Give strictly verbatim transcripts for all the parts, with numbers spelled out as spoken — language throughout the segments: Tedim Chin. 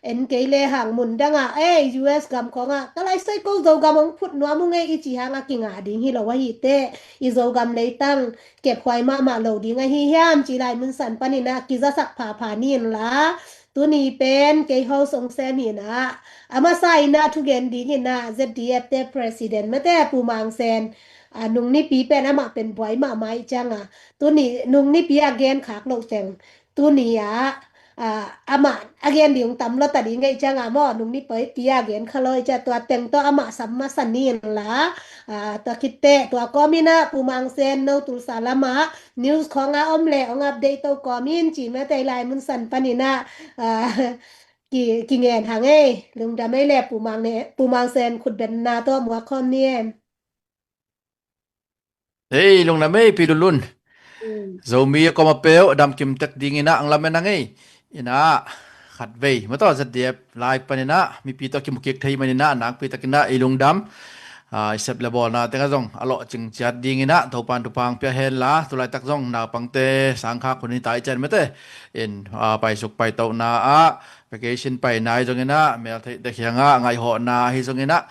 En kei le hang mun dangah, ei, U S gam khawngah ka lai sai ko, Zogam hong phut nuam uh ngei i ci hangah kingah ding hi lo ahi teh, i Zogam leitang kephuai mahmah lo ding ahi hiam ci lai mun san paninah kizasak phapha ni inla, tuni pen kei host hong sem hinah, a masa inah thugen ding hinah Z D F te president mate Pu Mang Sen, a, nung nipi pen amah pen buai mahmah ih cianga, tuni nung nipi a gen khak loh teng, tuni ah, a, amah a gen ding tam lo ta ding ih cianga maw, nung nipi a gen kha lo ih cia tua teng tawh amah sam masa ni inla, a, tua khit teh tua kawm inah Pu Mang Sen no Tulsa lamah news khawngah om le hong update to kawm in ci mate lai mun san paninah, a, ki, kingen hang ei, lungdam ei le Pu Mang ne, Pu Mang Sen khutbenna tawh muak khawm ni em. Ei, lungdam ei, Pi Lunlun. Mm. Zomi a kawm a peuh damkim tek ding inah ang lamen ang ei. Inah khatvei maw tawh Z D F lai paninah mipi tawh kimukik thei maninah nakpi takinah i lungdam, a, i sep le bawlna tengah zong a lawhcing ciat ding inah Topan thupha pia henla, tulaitak zong naupangte sangkhak hun hi ta i cian mate in, a, paisuk paitohna ah vacation paina hi zong inah, meltheihte khiangah ngaihawhna hi zong inah,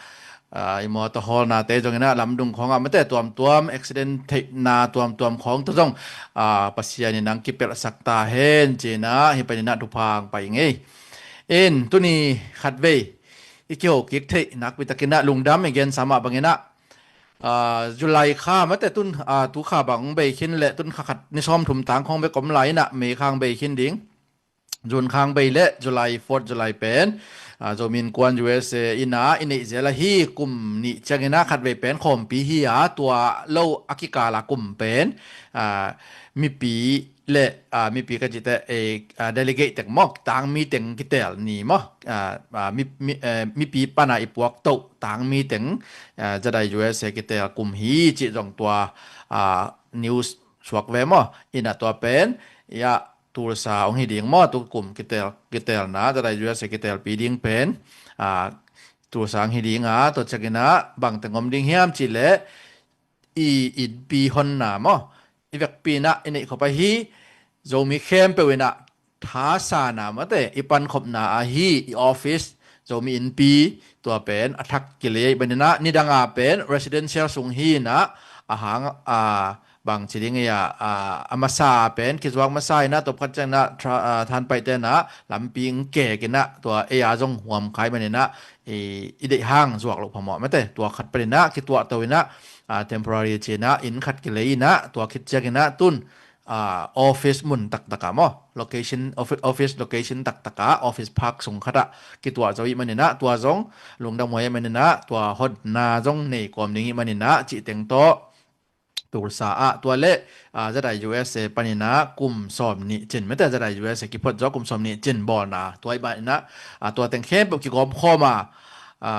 a, i mawtaw hawlnate zong inah, lamdung khawngah mate tuamtuam accident theihna tuamtuam khawng tawh zong, a, Pasian in ang kipelhsak ta hen ci inah hi paninah thupha pai ngei. In tuni khatvei i kihokik theih nakpi takinah lungdam i gensa mah banginah, a, July kha mate tun, a, tu kha bang bei khin le tun kha khat ni sawm thum tang khawng bek om lai inah May khang bei khin ding. June khang bei le July, Fourth July pen, a, Zomi Innkuan U S A inah i neih zel ahi kum nih cianginah khatvei pen khawmpi hi a, tua lo a kikala kum pen, a, mipi le, a, mipi ka cih teh, e, a, delegate teng maw, tangmi teng kitel ni maw, a, a, mi, mi, e, mipi pana i puak toh tangmi teng, a, Z I U S A kitel kum hi cih zong tua, a, news suak ve maw. Inah tua pen, ia, Tulsa hong hi ding maw, tu kum kitel, kitelna, Z I U S A kitelpi ding pen, a, Tulsa hong hi ding a, tua cianginah bangteng om ding hiam cih leh i innpi honna maw, i vekpi inah i neih khop ahi Zomi khempeuh inah thasana mate i pankhopna ahi i office, Zomi innpi tua pen a thak kilei ahih maninah nidanga pen residential sung hi inah, a hang, a, bang ci ding ia, a, a masa pen kizuak masa inah tawpkhat cianginah tha-, a, thanpaihte inah lampi ngkek inah tua ei a zong huam khai maninah i, i deih hang zuak loh phamawh mate, tua khat paninah kituahto inah, a, temporary ci inah inn khat kilei inah tua khit cianginah tun, a, office mun taktakah maw, location, offi-, office location taktakah office park sung khatah kituah zo ih maninah tua zong lungdam huai ih maninah tua honna zong nei kawm ding ih maninah cih teng tawh Tulsa ah tua le, a, Z I U S A paninah kum sawm nih cin mate, Z I U S A kiphot zo kum sawm nih cin bawlna tua ih maninah, a, tua teng khempeuh kigawm khawm a, a,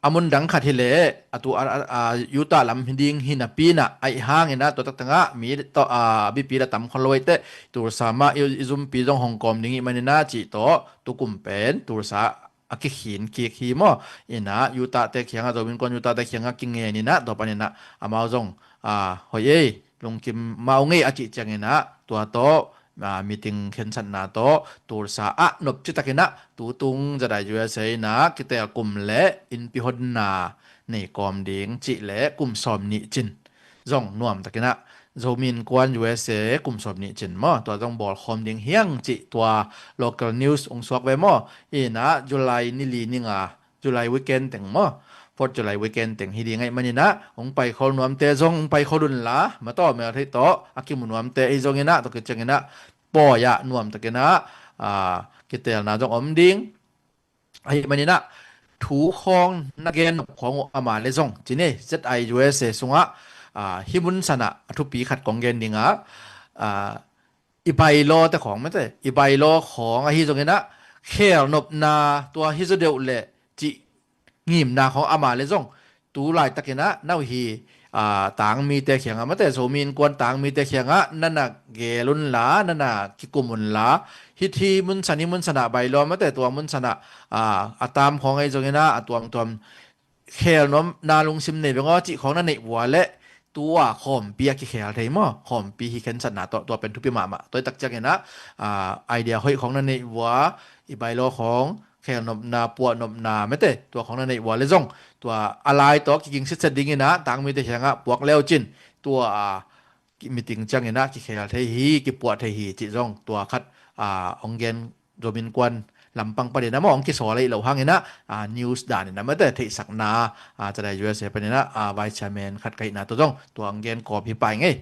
a mun dang khat hi leh a tu a, a, a, Utah lam hi ding hi napi inah aih hang inah tua taktangah mi tawh, a, bipi la tam khol lo ih teh Tulsa mah i, i zumpi zong hong kawm ding ih maninah cih tawh tu kum pen Tulsa a kikhin kik hi maw. Inah Utah te khiangah, Zomi Innkuan Utah te khiangah kingen inah tua paninah amau zong, a, hoih ei, lungkim mah ung ei a cih cianginah tua tawh, a, meeting khensatna tawh Tulsa ah nopci takinah tutung Z I U S A inah kitel kum le innpi honna nei kawm ding cih le kum sawm nih cin zong nuam takinah Zomi Innkuan U S A kum sawm nih cin maw, tua zong bawl khawm ding hiang cih tua local news ung suak ve maw. Inah July ni li ni nga, July weekend teng maw, Fourth July weekend teng hi ding ahih maninah ung pai khol nuamte zong ung pai khol unla, mataw meltheih tawh a kimu nuamte ahi zonginah tua khit cianginah pawi ah nuam takinah, a, kitelna zong om ding. Ahih maninah thu khawng na gen nop khawng uh ama le zong cine Z I U S A sungah, a, hih mun sanah a thupi khat kong gen dingah, a, i bylaw te khawng mate, i bylaw khawng ahi zonginah khel nopna tua hi zaw deuh le cih ngimna khawng ama le zong tu laitakinah na uh hi, a, tangmite khiangah mate, Zomi Innkuan tangmite khiangah na na gel unla, na na kikum unla, hih, hih mun san, hih mun sanah bylaw mate, tua mun sanah, a, a tam khawng ahi zonginah a tuamtuam khel nuamna lungsim nei veng aw cih khawng na neih vua le tua khawmpi a kikhel thei maw, khawmpi hi khensatna tawh tua pen thupi mahmah. Tua ih tak cianginah, a, idea hoih khawng na neih vua, i bylaw khawng khelnopna, puahnopna mete tua khong na neih ua le zong tua a lai tawh kiging sitset dingin ah tangmite kiangah puak leucin tua a ki- meeting ciangin ah kikhel thei hi, kipuah thei hi cih zong tua khat a hong gen, Zomi Innkuan lampang panin ah maw hong kisawl ahi lo hangin ah a news danin ah mete theihsakna a Chadai U S A panin ah a vice chairman khat ka hihna tua zong tua hong gen kawm hi pah ing ei.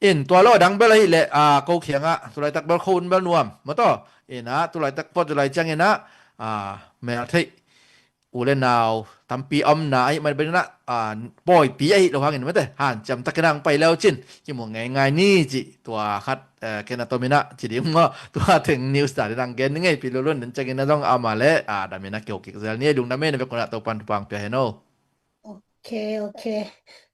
In tua lo a dang bel ahih leh a ko kiangah tulaitak bel kho un bel nuam maw taw. In ah tulaitak pawt tulai ciangin ah a mel theih u le nau tampi omna ahih man bel in ah a pawipi ahih lo hangin mete hanciam takin ah hong pai leucin kimu ngeingai ni cih tua khat eh, ken a tomin ah ci ding maw tua teng news danin ah hong gen ning ei. Pi Lulun den ciangin ah zong amah le a damin ah kihok kik zel ni ei. Lungdam ei, na vekun ah Topan thupha hong pia hen o. Ok, ok.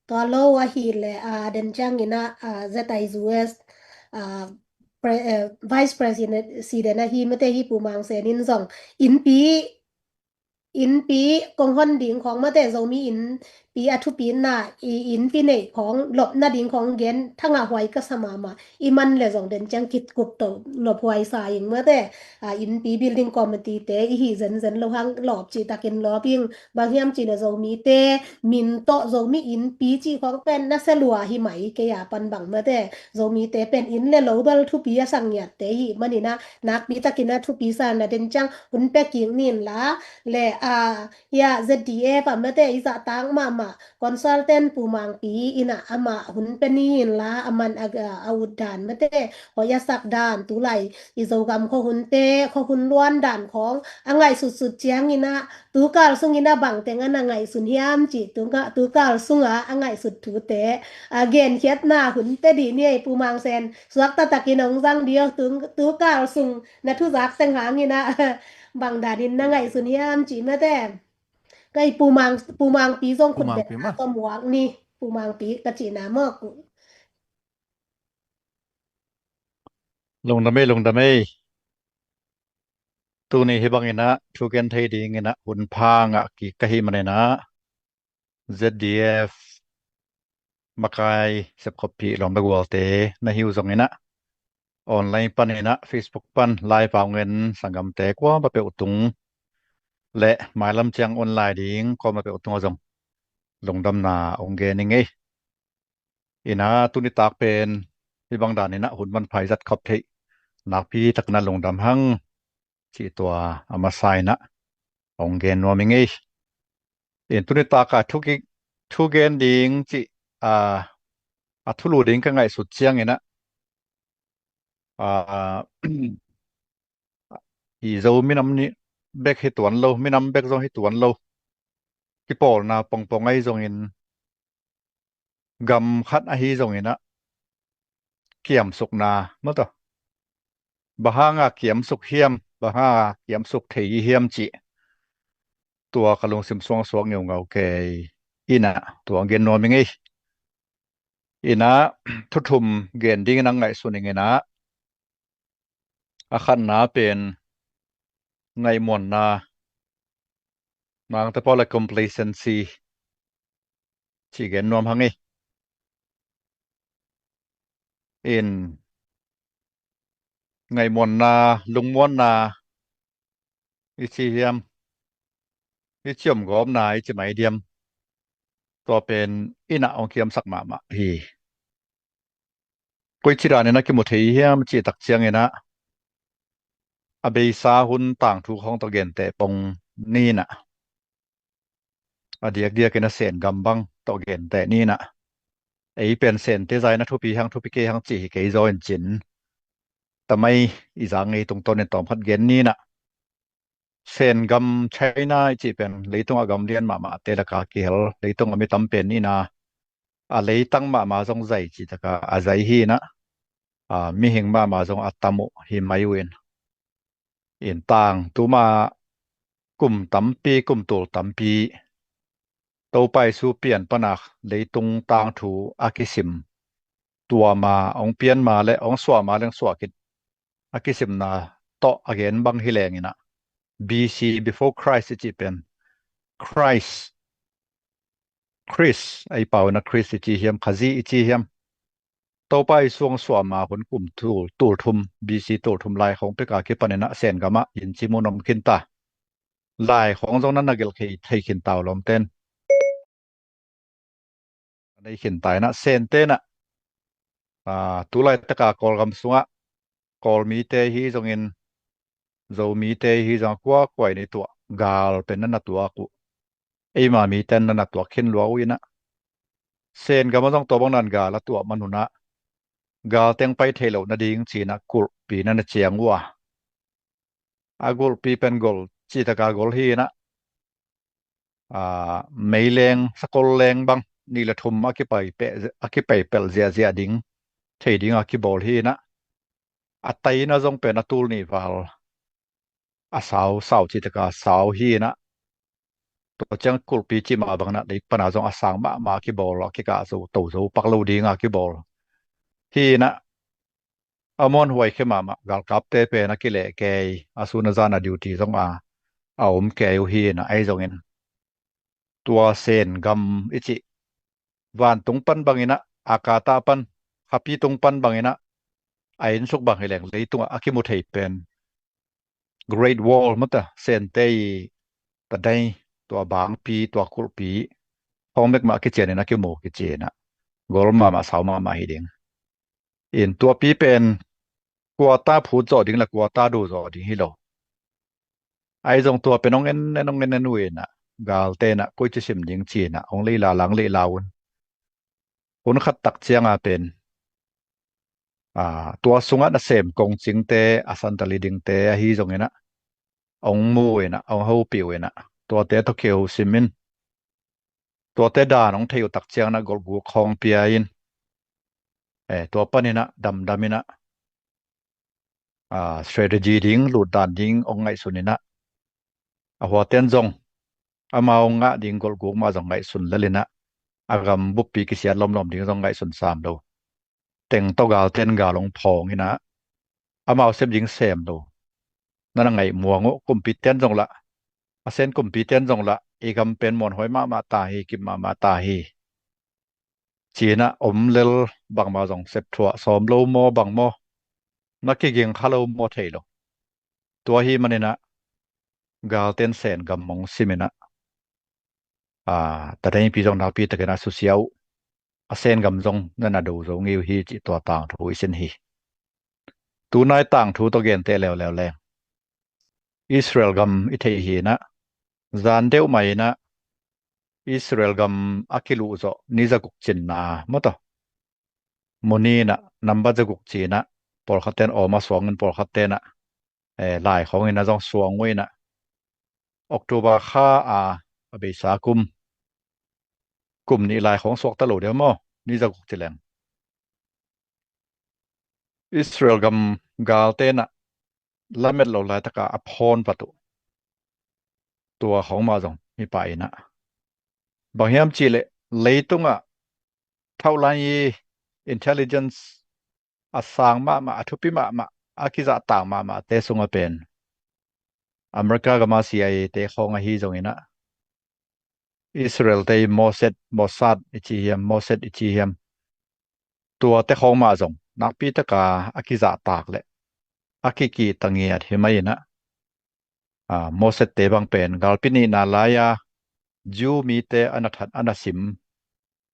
Tua lo ahih leh a den ciangin ah a Z I U S a pre- eh, vice president ahi mete hi Pu Mang Sen in zong innpi innpi kong hon ding khong mete Zomi innpi a thupina i innpi neih khong lopna ding khong gen thangah huai ka sa mahmah. I man le zong den ciang kitkup to lop huai sa ing mete a innpi building committee te i hi zenzen lo hang lop cih takin lop ing. Bang hiam cih le Zomite min tawh Zomi innpi cih khong pen na sia lua hi mai kei a pan bang mete Zomite pen inn le lo bel thupi a sak ngiatte hi manin ah nakpi takin a thupi sa na den ciang hun pia kik ni in la le a ya Z D F a mete i zahtak mahmah consultant Pu Mangpi in ah amah hun pia ni in la a man a, a ut dan mete hoih a sak dan tulai i Zogam khuahunte khuahun luan dan khong a ngaihsutsut ciangin ah tukal sungin ah bangteng a na ngaihsun hiam cih tu nga- tukal sungah a ngaihsut thute a genkhiatna hun pia dih ni ei Pu Mang Sen. Suakta takin hong zang dih o tu- tukal sung na thuzak teng hangin ah bang danin na ngaihsun hiam cih mete. Kei Pu Mang Pu Mangpi zong Pu khut Mangpi bengna ma. Tawh muak ni Pu Mangpi ka cihna mawk uh. Lungdam ei, lungdam ei. Tuni hi bangin ah thugen thei dingin ah hun pha ngah kik ka hih manin ah Z D F makai sepkhoppih lawm le gualte na hi uh zongin ah online panin ah Facebook pan live a hong en sanggamte kuamah peuh tung le mailam ciang online ding kuamah peuh tungah zong lungdamna hong gen ing ei. Ina tuni tak pen hi bang danin ah hun manpha i zat khop theih nakpi takin ah lungdam hang cih tua a masa in ah hong gen nuam ing ei. In tuni tak a thu ki- thu gen ding cih a, a thulu ding ka ngaihsut ciangin ah a, i Zo minam nih bek hi tuan lo, minam bek zong hi tuan lo. Kipawlna pongpong ahi zongin gam khat ahi zongin ah kiamsukna maw taw. Bang hanga kiamsuk hiam, bang hanga kiamsuk thei hi hiam cih tua ka lungsim sungah suak ngeungau kei in ah tua gen nuam ing ei. Ina thu thum gen dingin ah ngaihsun ing ina a khatna pen ngaihmuanna, Mangte pawl a complacency cih gen nuam hang ei. In ngaihmuanna, lungmuanna i ci hiam, i ciamgawpna i ci mai diam, tua pen in ah hong kiamsak mahmah hi. Koici danin a kimu thei hiam cih tak ciangin ah a beisa hun tangthu khawng tawh genteh pong ni in ah a diakdiakin a Sen gam bang tawh genteh ni in ah ei pen Sente zai na thupi hang thupi kei hang cih hi kei zaw in cin tamai i zak ngei tungtawnin tawmkhat gen ni in ah Sen gam China i cih pen leitungah gam lian mahmahte laka kihel, leitungah mi tam pen ni in ah a leitang mahmah zong zai cih taka a zai hi in ah a mihing mahmah zong a tam uh hi mai uh in. In tang tuma kum tampi, kum tul tampi Topa Jesu pian pana leitung tangthu a kisim, tua ma hong pian ma le hong suah ma leng suah khin a kisimna tawh a gen bang hi leng in ah B C, before Christ i cih pen Christ, Christ ei pau in ah Christ i ci hiam, Khazih i ci hiam, Topa Jesu hong suah ma hun kum tul, tul thum, B C tul thum lai khawng peka kipanin ah Sen gamah yin ci mun om khin ta. lai khawng zong na na gelh thei, thei khin ta uh lawmten. Nei khin ta inah, Sente inah, aa, tu laitaka Kawlgam sungah Kawlmite hi zongin, Zomite hi zongah kuakuai ni tuah gal pen na na tuak uh. Eima miten na na tuak khin lua uh inah, Sen gam ah zong tua bang nan gal a tuah man unah, gal teng pai thei loh nading ci inah kulhpi na na ciang uh a, a gulhpi pen gol, citaka gol hi inah, aa, meileng, sakol leng bang nih le thum a kipai peh, a kipai pelh ziahziah ding, thei ding a kibawl hi inah, a taina zong pen a tul nih val a sau, sau citaka sau hi inah, tua ciang kulhpi cih mah bang inah, lei pana zong a sang mahmah a kibawl, a kikah zo, to zo pak lo ding a kibawl hi inah, a muanhuai khia mahmah, galkapte pen a kilehkei, a sun a zan a duty zong a, a om kei uh hi inah, ahi zongin tua Sen gam i cih, vantung pan bang inah, a kata pan, khapi tung pan bang inah, a innsuk bang hi leng leitungah a kimu thei pen Great Wall mata, Sente i tadai, tua bangpi, tua kulhpi khawng bek mah a kician inah a kimu kici inah, gol mahmah, sau mahmah hi ding. In tuapi pen kuata phut zawh ding le kuata do zawh ding hi lo. Ahi zong tua pen hong en en, hong en en uh inah, galte inah koici sim ding ci inah hong leila lang leila un. Hun khat tak cianga pen, aa, tua sungah nasem kongcingte, a santali dingte ahi zong inah, hong mu inah, hong hopih uh inah, tuate tawh kiho sim in, tuate dan hong thei uh tak ciang inah golhguk khawng pia in, eh, tua pan inah damdam inah, aa, strategy ding, lutdan ding hong ngaihsun inah, a huaten zong amau ngah ding golhguk mah zong ngaihsun lel inah, a gam buppi kisiat lawmlawm ding zong ngaihsun sam lo. Teng tawh galten gal hong phawng inah, amau sep ding sem lo. Na na ngaih muang uh, kumpiten zong lah, a Sen kumpiten zong lah, i gam pen muanhuai mahmah ta hi, kip mahmah ta hi ci inah om lel, bangmah zong sep thuah sawm lo maw, bang maw, na kiging kha lo maw thei lo. Tua hi man inah galten Sen gam hong sim inah, aa, tadaipi zong nakpi takin a susia uh, a Sen gam zong na na do zo ngei uh hi cih tua tangthu i sin hi. Tunai tangthu tawh gente leuleu leng Israel gam i theih hi inah, zan deuh mah inah Israel gam a kiluh zawh ni zaguk cinna maw tawh, muni inah, nambat zaguk ci inah, pawlkhatten awm a suang in, pawlkhatten ah, eh, lai khawng inah zong suang uh inah, October kha a, a beisa kum, kum nih lai khawng suakta lo deuh maw, ni zaguk ci leng. Israel gam galte inah lamet lo laitaka a phawn vat uh. Tua khawng mah zong mipa inah, bang hiam cihleh leitungah thauhlai i intelligence a sang mahmah, a thupi mahmah, a kizahtak mahmahte sungah pen America gama C I A te khawng ahi zong inah, Israel te i Mossad, Mossad i ci hiam, Mossad i ci hiam, tuate khawng mah zong nakpi taka a kizahtak le a kikihta ngiat hi mai inah, aa, Mossad te bang pen galpi nihna lai-a Jew mite a na that, a na sim,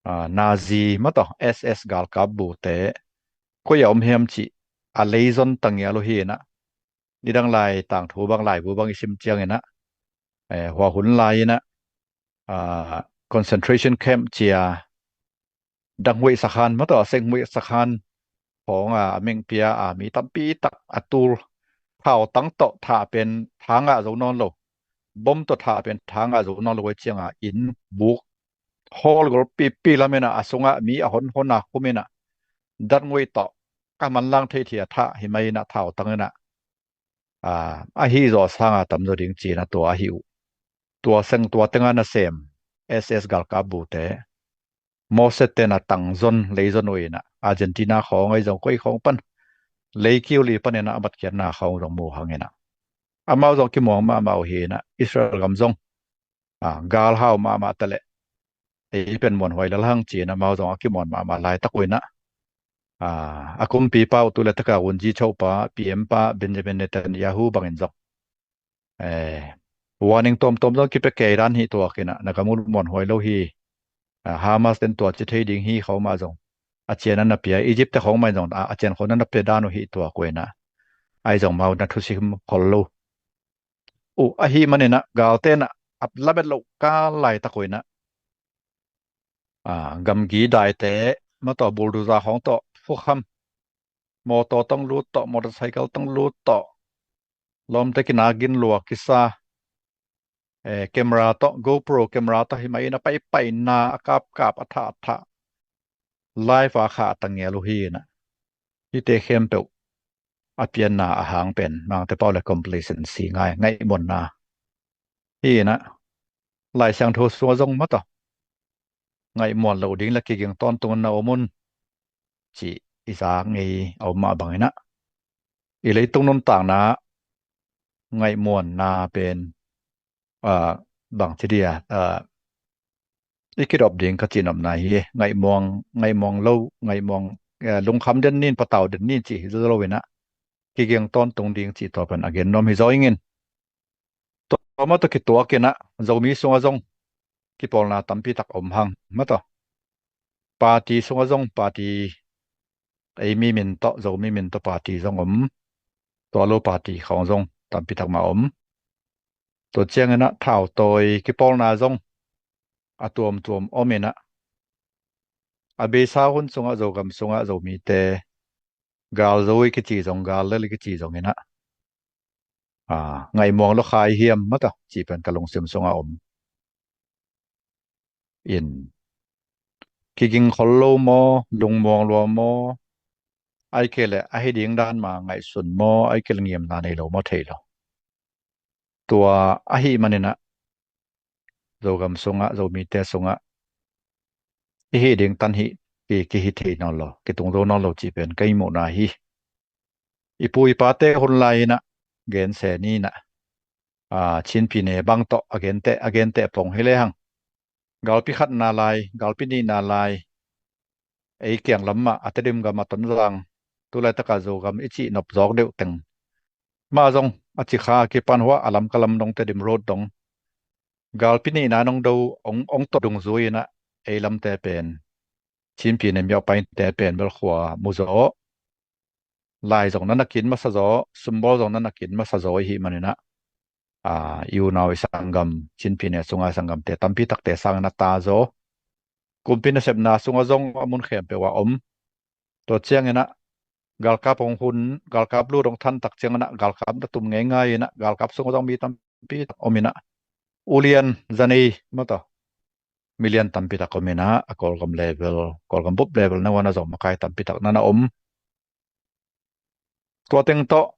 aa, Nazi maw tawh, S S galkap bute koi a om hiam cih a leizon ta ngial uh hi inah, nidang lai tangthu bang, laibu bang i sim ciang inah, eh, hua hun lai inah, aa, concentration camp ci a, danghuai sakhan maw tawh, senghuai sakhan khawng a, a meng pia a, mi tampi tak a tul, thautang tawh thah pen tha ngah zo nawn lo, bom tawh thah pen tha ngah zo nawn lo, a cianga inn buk hawl gol pipi lam inah, a sungah mi a hon hon a khum inah, danghuai tawh ka manlang thei thia thah hi mai inah, thautang inah, aa, ahi zawh sanga tamzaw ding ci inah tua ahi uh. Tua seng, tua tenga nasem S S galkap bute, Mossad ten a tangzon, leizon uh inah, Argentina khawng ahi zong, koi khawng pan, leikiu li pan inah a matkhiatna khawng zong mu hang inah, amau zong kimuang mahmah uh hi inah, Israel gam zong, aa, gal hau mahmah ta leh ei pen muanhuai lel hang ci inah amau zong a kimuan mahmah laitak uh inah, aa, a kumpipa uh, tu le taka hunzi chopa, P M pa Benjamin Netanyahu bangin zong, eh, Warning tuamtuam zong kipia kei dan hi tuak in ah, na gam uh muanhuai lo hi. Ah, Hamas ten tua ci thei ding hi khawng mah zong a cian a na pia, Egypt te khawng mah zong a, a cian khawng na na pia dan uh hi tuak uh in ah, ahi zong mau na thusim khol lo uh ahi manin ah, galte in ah a lamet loh kal laitak uh in ah, ah, gamgi daite, mah tawh bulldozer khawng tawh, fukham, mawtaw tawh lut tawh, motorcycle tawh lut tawh, lawmte kina gin lua kisa, eh, camera tawh, GoPro camera tawh hi mah in ah, a paipaina, a kapkap, a thahthah, live a kha a tangial uh hi in ah, hihte khempeuh a pianna a hang pen Mangte pau le complacency, ngai, ngaihmuanna hi in ah, Lai Siangtho sungah zong mah tawh ngaihmuan loh ding le kiging tawntung na om un, ci i zak ngei a om mah bangin ah, i leitung nuntakna ngaihmuanna pen, ah, bangci dia, ah, i kidop ding ka cihnopna hi. Ngaihmuang, ngaihmuang lo, ngaihmuang, eh, lungkham den nin, patau den nin cih hi zo lo in ah, kiging tawntung ding cih tua pen a gen nuam hi zaw ing in. Tua mah tawh kituak in ah, Zomi sungah zong kipawlna tampi tak om hang, mah tawh, party sungah zong party, ei mi min tawh, Zomi min tawh party zong om. Tua lo party khawng zong tampi tak mah om. Tua ciangin ah thautawi kipawlna zong a tuamtuam om in ah, a beisa hun sungah Zogam sungah Zomite gal zo i kici zong, gal lel i kici zong in ah, ah, ngaihmuang lo kha i hiam, mah tawh, cih pen ka lungsim sungah om in, kiging khol lo maw, lungmuang lua maw, ahih kei leh ahi ding dan mah ngaihsun maw, ahih kei leh ngimna nei lo maw, thei lo. Tua ahi manin ah, Zogam sungah, Zomite sungah i hih ding tan hih, ki, kihi thei nawn lo, kitung zo nawn lo cih pen ka i muhna hi. I pu i pate hun lai in ah, gense ni in ah, ah, Chin pyine bang tawh a genteh, a genteh pong hi lehang, galpi khatna lai, galpi nihna lai, ei kiang lam mah, a Tedim gam, a Tonzang, tu laitak a Zogam i cih nop zawk deuh teng mah zong, a Cikha a kipan hua, a Lamka lam dong, Tedim Road dong, galpi nihna in hong do, hong, hong tawh dungzui in ah, ei lamte pen, Chin pyine miaopaite pen bel khua mu zaw, lai zong na na kin masa zaw, sumbawl zong na na kin masa zaw i hih manin ah, ah, i unau, i sanggam, Chin pyine sunga i sanggamte tampi takte sangin a ta zaw, kumpi nasepna sungah zong a mun khempeuh ah om. Tua ciangin ah, galkap hong hun, galkap lut hong than tak ciangin ah, galkap na tum ngeingai in ah, galkap sungah zong mi tampi tak om in ah, ulian, zanei, mah tawh, milian tampi tak om in ah, a Kawlgam level, Kawlgam bup level na wan a zong makai tampi tak na na om. Tua teng tawh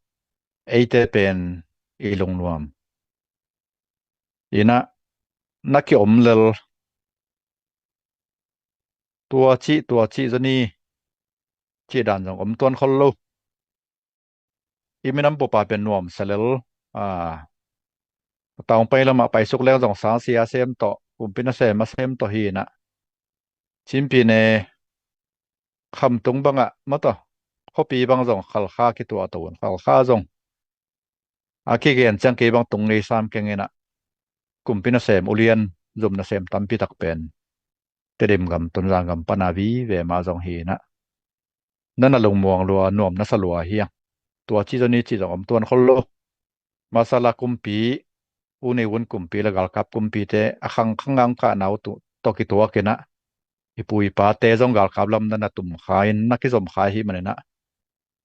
eite pen i lungnuam in ah, na kiom lel, tua cih, tua cih zaw ni cih dan zong om tuan khol lo. I minam bup a pen nuamsa lel, ah, taung pai lamah paisuk leng zong sang sia sem tawh, kumpi nasem a sem tawh hi in ah, Chin pyine khamtung bangah, mah tawh, khuapi bang zong Khalkha kituahto un, Khalkha zong a kigen ciang kei bang tung ngei sam keng in ah, kumpi nasem, ulian, zum nasem tampi tak pen Tedim gam, Tonzang gam pan a vive mah zong hi in ah, na na lungmuang lua, nuam na sa lua hi hang. Tua cih zaw ni cih zong om tuan khol lo. Masala kumpi, U Ne Win kumpi le galkap kumpite a khang khang a hong kahna uh tawh kituak in ah, i pu i pate zong galkap lam na na tum kha in, na kizom kha i hih manin ah,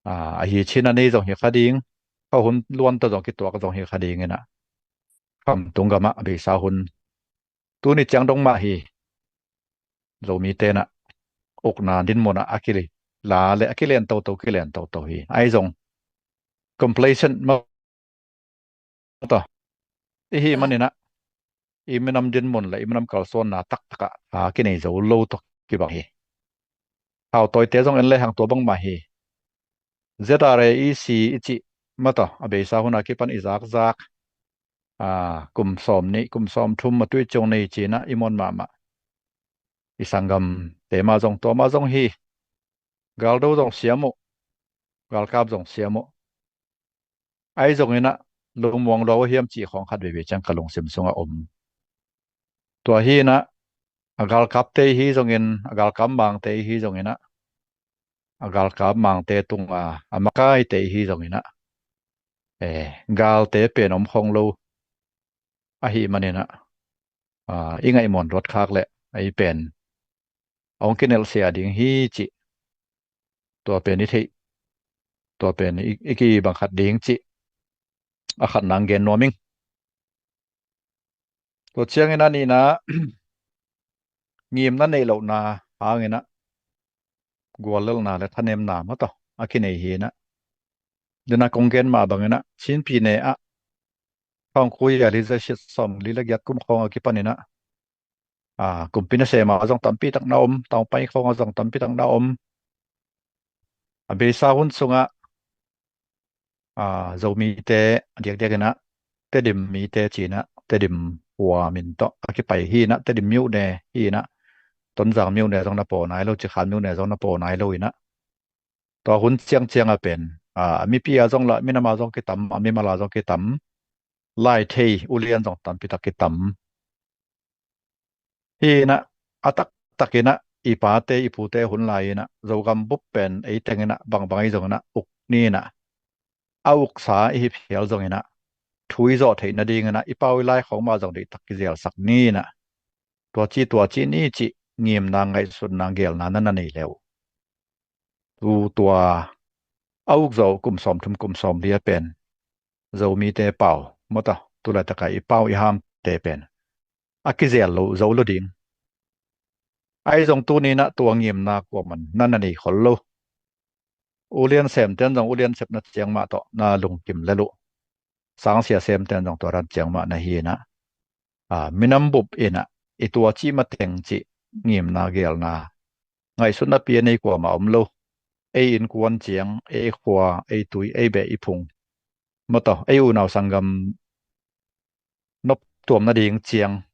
ah, ahi cih na nei zong hi kha ding, kha hun luan tawh zong kituak zong hi kha ding in ah, khamtung gamah a beisa hun, tuni ciang dong mah hi. Zomite in ah ukna dinmun ah a kila le a kilen toto, kilen toto hi. Ahi zong complacent mah tawh i hih manin ah, i minam dinmun le i minam kalsuanna taktak ah a kinei zo lo tawh kibang hi. Thautawite zong en lehang tua bangmah hi. Z R A E C i cih, mah tawh, a beisa hun a kipan i zakzak, ah, kum sawm nih, kum sawm thum a tui ciang nei ci in ah i muan mahmah i sanggamte mah zong, tua mah zong hi. Galdo zong siam uh, galkap zong siam uh. Ahi zongin ah, lungmuang lua uh hiam cih khawng khat veivei ciang ka lungsim sungah om. Tua hi inah, a galkapte hi zongin, a galkap mangte hi zongin ah, a galkap mangte tunga a makaite hi zongin ah, eh, galte pen om khong lo ahih manin ah, ah, i ngaihmuan luat khak leh ei pen hong kinelhsia ding hi cih, tua pen i theih, tua pen i, i kibang khat ding cih a khat nang gen nuam ing. Tua ciangin a nihna, ngimna neih lohna hangin ah guallelhna le thanemna mataw a kinei hi inah, dena kong gen mah bangin ah Chin Pyine ah khawng khui a li za siat sawm li le giat kum khawng a kipanin ah, a, kumpi nasem a zong tampi tak na om, tawngpai khawng a zong tampi tak na om. A beisa hun sungah, a, Zomite a diakdiak inah Tedim mite ci inah, Tedim khua min tawh a kipai hi inah, Tedim myone hi inah, Tonzang myone zong na paw nai lo, Cikhan myone zong na paw nai lo inah, tua hun ciangciang a pen, a, mipi a zong lah minam a zong kitam, a mimal a zong kitam, lai thei ulian zong tampi tak kitam. Hi inah, a taktak inah i pate i pute hun lai inah Zogam bup pen ei teng inah bangbang ei zong inah uk ni inah, a uksa i hi phial zong inah thu i zawh theih nading inah i pau i lai khawng mah zong deihtak kizelsak ni inah, tua ci tua ci ni cih ngimna, ngaihsutna, gelna na na nei le uh, tu tua a uk zawh kum sawm thum kum sawm li a pen Zomite pau mataw, tu laitaka i pau i hamte pen a kizel lo zo lo ding. Ahi zong tuni inah tua ngimna kuaman na na nei khol lo. Ulian semten zong ulian sepna ciang mah tawh na lungkim lel uh. Sangsia semten zong tua dan ciang mah na hi inah, a, minam bup inah i tua cih mateng cih ngimna, gelna, ngaihsutna pi a nei kuamah om lo. Ei innkuan ciang, ei khua, ei tui, ei beh, i phung mataw, ei unau sanggam nop tuam nading ciang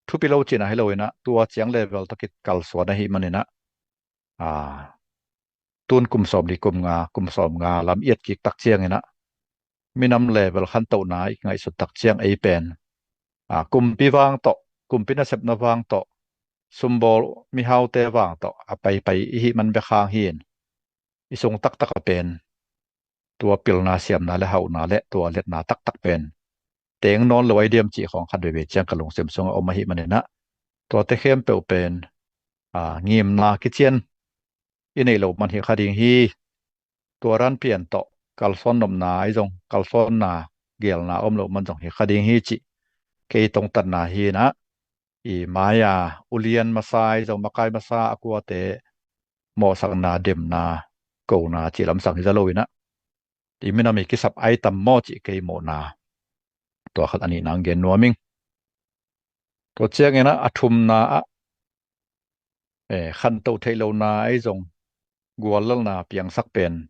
thupi lo cihna hi lo inah, tua ciang level tawh kikalsuan ahih manin ah, a, tun kum sawm li kum nga, kum sawm nga lam i et kik tak ciang inah minam level khantohna i ngaihsut tak ciang ei pen, a, kumpi vang tawh, kumpi nasepna vang tawh, sumbawl mihaute vang tawh a paipai i hih man bek hang hi in, i sung taktak a pen tua pilna, siamna le hauhna le tua liatna taktak pen teng nawn lo ai diam cih khawng khat veivei ciang ka lungsim sungah om ahih manin ah, tuate khempeuh pen, a, ngimna kician i neih loh man hi kha ding hi. Tua dan pian tawh kalsuan nopna ahi zong, kalsuanna, gelna om loh man zong hi kha ding hi cih kei tongtatna hi inah, i mai-a ulian masa ahi zong, makai masa a kuate mawhsakna, demna, kona cih lamsang hi za lo inah, i minam i kisap ai tam maw cih kei mawhna, tua khat a nihna hong gen nuam ing. Tua ciang inah a thumna ah, eh, khantoh theih lohna ahi zong guallelhna piangsak pen,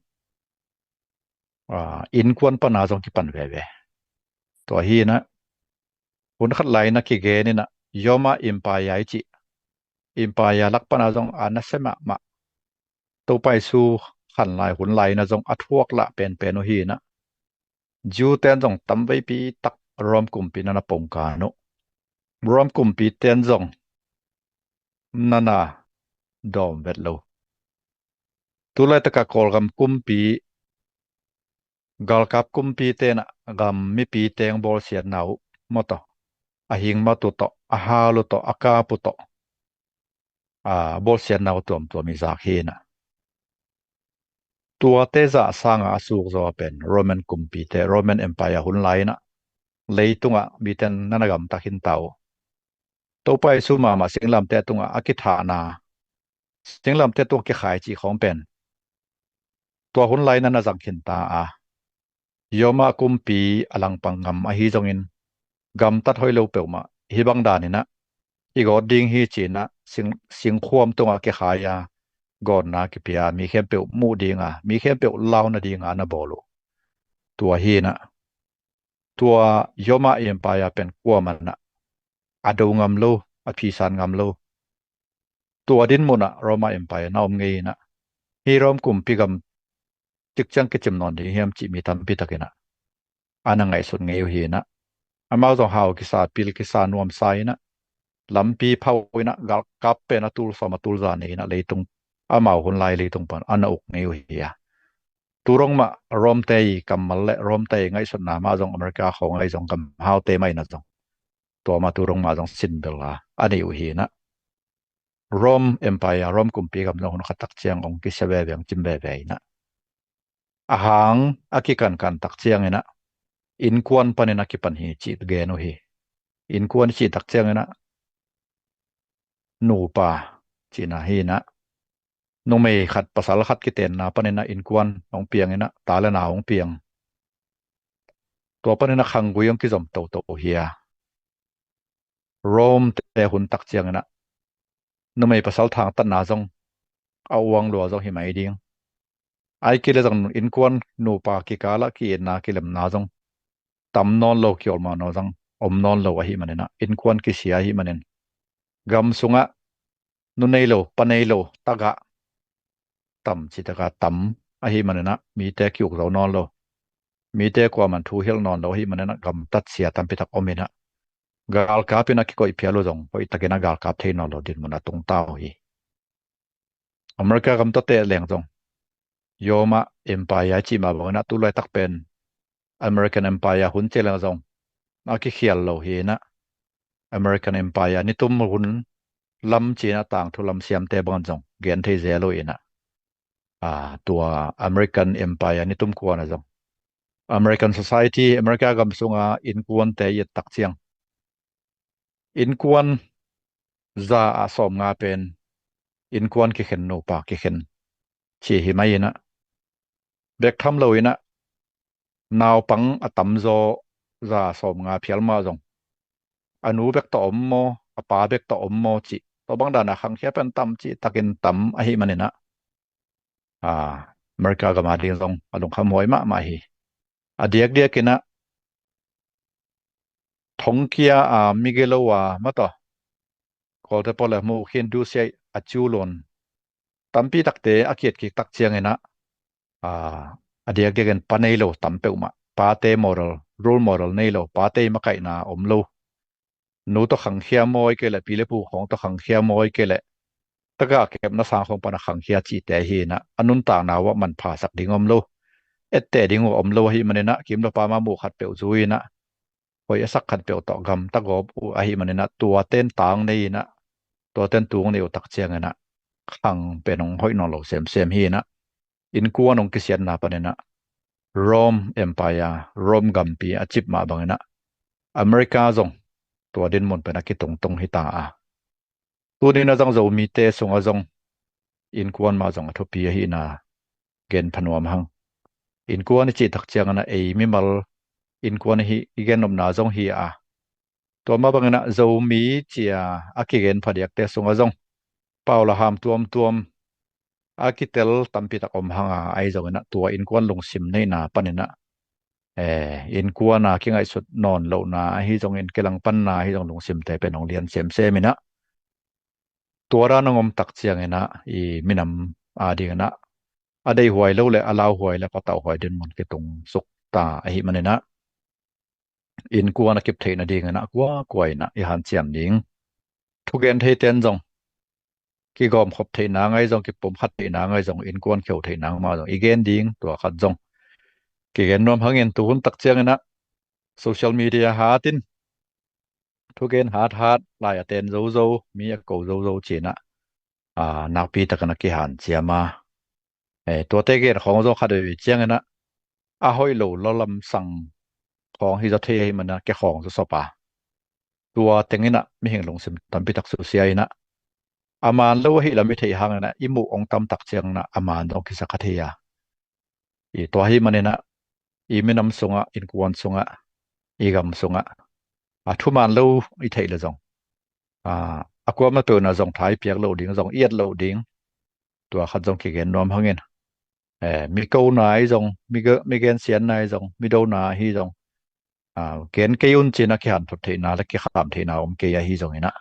a, innkuan pana zong kipan veve. Tua hi inah hun khat lai inah kigen inah Roma Empire i cih Empire lak pana zong a nasia mahmah, Topa Jesu khan lai hun lai inah zong a thuak lah penpen uh hi inah, Jew ten zong tamveipi tak Rome kumpi na na pongkan uh. Rome kumpi ten zong na na dawm vet lo. Tu laitaka Kawlgam kumpi, galkap kumpi ten ah gam mipi teng bawlsiatna uh mawtaw, a hing mat uh tawh, a hal uh tawh, a kap uh tawh, a, bawlsiatna uh tuamtuam i zak hi inah, tuate zah sanga a suk zaw a pen Roman kumpite, Roman Empire hun lai inah leitungah miten na na gamta khinta uh. Topa Jesu mahmah singlamteh tungah a kithahna, singlamteh tungah kikhai cih khawng pen tua hun lai inah na zang khinta a, Roma kumpi a langpang gam ahi zongin gamtat hoih lo peuhmah hih bang dan inah i gawt ding hi ci inah sing, singkhuam tungah kikhai a, gawnna kipia, mi khempeuh muh dinga, mi khempeuh lau nadinga na bawl uh. Tua hi inah tua Roma Empire pen kuaman ah a do ngam lo, a phisan ngam lo. Tua dinmun ah Roma Empire na om ngei inah, hih Rome kumpi gam cik ciang kicim nawn ding hiam cih mi tampi tak inah a na ngaihsut ngei uh hi inah, amau zong hau kisa, pil kisa, nuamsa inah, lampi phau inah, galkap pen a tul sawm a tul za nei inah leitung, amau hun lai leitung pan a na uk ngei uh hi a. Tu dong mah Rome te i kammal le Rome te i ngaihsutna mah zong America khawng ahi zong, gam haute mah inah zong tua mah tu dong mah zong sin bel a, a nei uh hi inah. Rome Empire, Rome kumpi gam zong hun khat tak ciang ong kisia veve, ong cim veve inah, a hang a kikankan tak ciang inah innkuan panin a kipan hi cih gen uh hi. Innkuan i cih tak ciang inah nupa cihna hi inah, numei khat pasal khat kitenna panin a innkuan ong piang inah, ta le na ong piang. Tua panin a khanggui ong kizom toto hi a. Rome te hun tak ciang inah numei pasal thangtatna zong a uang lua zong hi mai ding. Ai kei le zong innkuan nupa kikal ah ki-itna kilemna zong tam nawn lo, kiolh mah nawn zong om nawn lo ahih manin ah, innkuan kisia ahih manin, gam sungah nu nei lo, pa nei lo tagah, tam ci tagah tam ahih manin ah, mite ki-uk zo nawn lo, mite kuaman thu hilh nawn lo ahih manin ah, gamtat sia tampi tak om in ah, galkap in ah kikoih phial uh zong hoih takin ah galkap thei nawn lo dinmun a tungta uh hi. America gam tawh teh leng zong, Rome Empire i cih mah bangin ah, tu laitak pen American Empire hun ci leng zong a kikhial lo hi in ah, American Empire nitum hun lam ci in ah, tangthu lam siamte bangin zong gen thei zel uh in ah, a, tua American Empire nitum kuan ah zong American society, America gam sunga innkuante i et tak ciang, innkuan za ah sawmnga pen innkuan kikhen, nupa kikhen ci hi mai in ah, bek tham lo in ah, naupang a tamzaw za ah sawmnga phial mah zong, a nu bek tawh om maw, a pa bek tawh om maw cih, tua bang dan a khangkhia pen tam ci takin tam ahih manin ah, a, America gam a ding zong a lungkham huai mahmah hi. A diakdiak in ah, thongkia a, migilo a, mataw, Kawlte pawl le mu khin dusiai a ciu lon tampi takte a ki-et kik tak ciang in ah, a, a diakdiak in pa nei lo tam peuhmah, pate model, role model nei lo, pate i makaihna om lo, nu tawh khangkhia maw, ahih kei leh pi le pu khawng tawh khangkhia maw, ahih kei leh tagah kepna sang khawng pan a khangkhia cihte hi in ah, a nuntakna uh ah manphasak ding om lo, etteh ding uh om lo ahih manin ah, kim le pam a mu khat peuh zui in ah, hoih a sak khat peuh tawh gamta gawp uh ahih manin ah, tuate in tang nei in ah, tuate in tung nei uh tak ciang in ah, khang pen hong hoih nawn lo semsem hi in ah, innkuan hong kisiatna panin ah, Rome Empire, Rome gampi a cip mah bangin ah, America zong tua dinmun pen a kitungtung hi ta a. Tuni in ah zong Zomite sungah zong innkuan mah zong a thupi ahihna gen pha nuam hang. Innkuan i cih tak ciang in ah, ei mimal innkuan ahi i gen nopna zong hi a. Tua mah bangin ah Zomi ci a a kigen phadiakte sungah zong pau le ham tuamtuam a kitel tampi tak om hang a, ahi zongin ah tua innkuan lungsim neihna panin ah, eh, innkuan a kingaihsut nawn lohna ahi zongin, kilangpanna ahi zong, lungsimte pen hong lian semsem in ah, tua dan hong om tak ciang in ah, i minam a ding in ah, a deihhuai lo le a lauhuai le patauhuai dinmun kitung suk ta ahih manin ah, innkuan a kip theihna ding in ah kuakua in ah i hanciam ding, thugen theite in zong kigawmkhop theihna ngai zong, kipumkhat theihna ngai zong, innkuan kheu theihna mah zong i gen ding. Tua khat zong kigen nuam hangin, tu hun tak ciang in ah social media hat in thugen hathat, lai a ten zozo, mi a ko zozo ci in ah, a, nakpi takin a kihanciam a, eh, tuate gen khawng zaw khat veve ciang in ah, a hoih lo lawlamsang khawng hi zaw thei ahih manin ah, kikhawng zaw sop a, tua teng in ah mihing lungsim tampi tak susia in ah, a man lo ahih lam i theih hang in ah, i muh hong tam tak ciang in ah, a man zong kisa kha thei a. I tua ahih manin ah, i minam sungah, innkuan sungah, i gam sungah, a, thuman lo i theih le zong, a, a kuamah peuh in ah zong tha i piak loh ding, zong i et loh ding. Tua khat zong kigen nuam hangin, eh, mi kona ahi zong, mi ge-, mi gensiatna ahi zong, mi dona ahi zong, a, gen kei un ci in ah kihanthot theihna le kikham theihna om kei ahi zongin ah,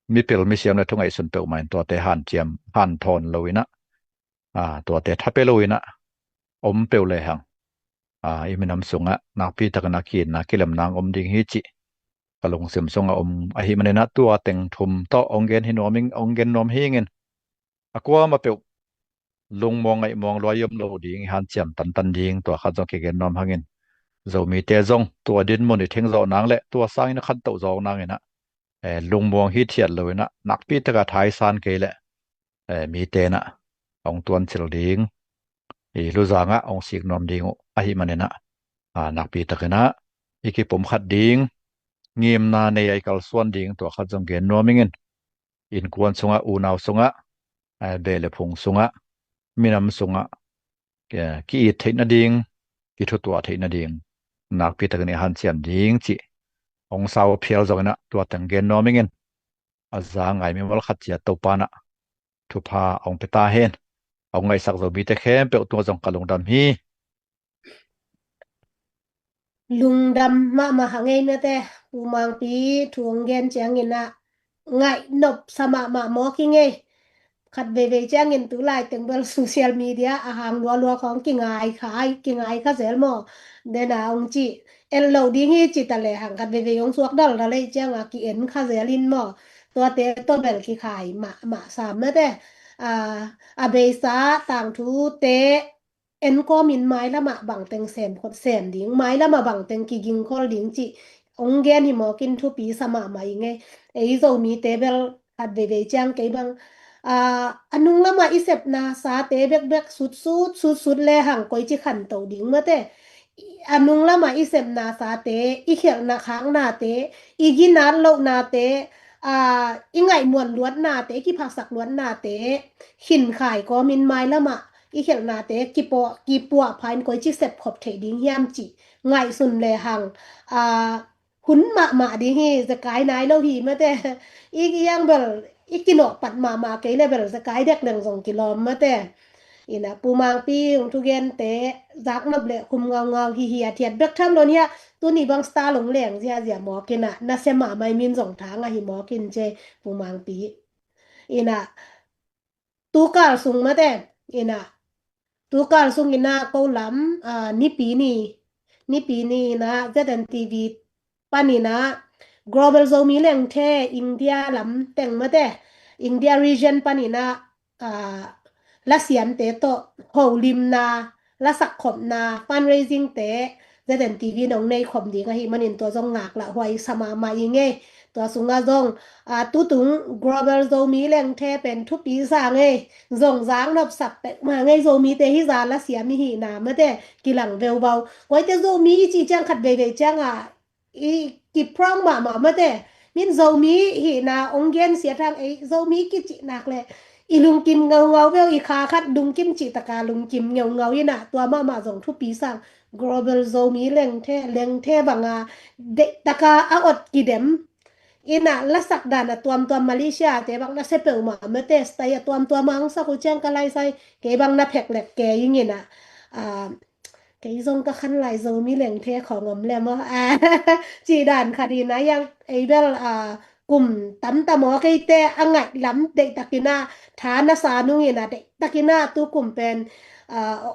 mipil misiam le thu ngaihsun peuhmah in tuate hanciam, hanthawn lo in ah, a, tuate tha pia lo in ah om peuh le hang, i minam sungah nakpi takin a ki-itna kilemna hong om ding hi cih ka lungsim sungah om ahih maninah tua teng thum tawh hong gen hi nuam ing, hong gen nuam hi ingin, a kuamah peuh lungmuang ngaihmuang luai om lo ding, i hanciam tantan ding, tua khat zong kigen nuam hangin, Zomite zong tua dinmun i thengzawh nang le tua sangin a khantoh zawk nanginah, eh, lungmuang hithiat loinah nakpi taka thaisan kei le, eh, mite inah hong tuancil ding, i luzangah hong sik nuam ding uh ahih maninah, a, nakpi takinah i kipumkhat ding, ngimna nei a i kalsuan ding, tua khat zong gen nuam ingin, innkuan sungah, unau sungah, eh, beh le phung sungah, minam sungah, eh, ki-it theih nading, kithutuah theih nading nakpi takin i hanciam ding cih hong sau phial zonginah tua teng gen nuam ingin, a za ngai mimal khat ciat Topa inah thupha hong pia ta hen. Hong ngaihsak Zomite khempeuh tungah zong ka lungdam hi. Lungdam mahmah hang ei mate, Pu Mangpi thu hong gen cianginah ngaih nopsa mahmah mawk hi ngei. Khat veivei ciangin tu laiteng bel social media a hang lualua khawng kingai kha, kingai kha zel maw? Dena hong ci, el lo ding hi ci ta lehang khat veivei hong suak daldal ei cianga ki-en kha zel in maw? Tuate tawh bel kikhai mahmah sam mate. A, a beisa tangthute en kawmin mailamah bangteng sem khot sem ding, mailamah bangteng kigingkhol ding cih hong gen hi mawkin thupi sa mahmah i ngei. Ei Zomite bel khat veivei ciang kei bang, a, a nung lamah i sepna sate bekbek sutsut sutsut lehang koici khanto ding mate. A nung lamah i sepna sate, i khelhna khaknate, i ginat lohnate, a, i ngaihmuan luatnate, i kiphasak luatnate khinkhai kawmin mailamah i khelhnate kipuah, kipuah phain koici sepkhop theih ding hiam cih ngaihsun lehang, a, hun mahmah ding hi, zekai nai lo hi mate. I, i ang bel i kinawhpat mahmah kei le bel zekai dek leng zong kilawm mate. Inah Pu Mangpi hong thugente zaknop le khum ngaungau hi hi a thiat bek tham lo nia. Tuni bang star long leng ziazia mawkinah nasia mahmah i min zong thang ahi mawkin ce Pu Mangpi. Inah tukal sung mate, inah tukal sung inah ko lam, a, nipi ni, nipi ni inah Z N T V paninah Global Zomi Lengthe India lam teng mate, India region paninah, a, lasiamte tawh holimna, lasak khopna, fundraising te Z N T V nong nei khop ding ahi manin tua zong ngak lah huai sa mahmah i ngei. Tua sungah zong, a, tutung Global Zomi Lengthe pen thupi sa ngei, zong zaknop sak pek mah ngei, Zomite hi za lasiam i hihna mate kilang veuvau. Koite Zomi i cih ciang khat veivei cianga i kiprang mahmah mate. Min Zomi hihna hong gensiat hang ei Zomi kicih nak le i lungkim ngaungau beu, i kha khat lungkim cih taka lungkim ngaungau inah tua mahmah zong thupi sang. Global Zomi Lengthe, Lengthe banga deihtaka a ot kidem. Inah lasak dan a tuamtuam Malaysia te bang nasia peuhmah mate, stai a tuamtuam a hong sak uh ciang ka laisai kei bang na pheklek kei inginah, a, kei zong ka khan lai Zomi Lengthe khawng om le maw? A, cih dan khat inah iang ei bel, a, kum tamtam aw keite a ngaih lam deihtakinah tha na sa nunginah deihtakinah tu kum pen, a,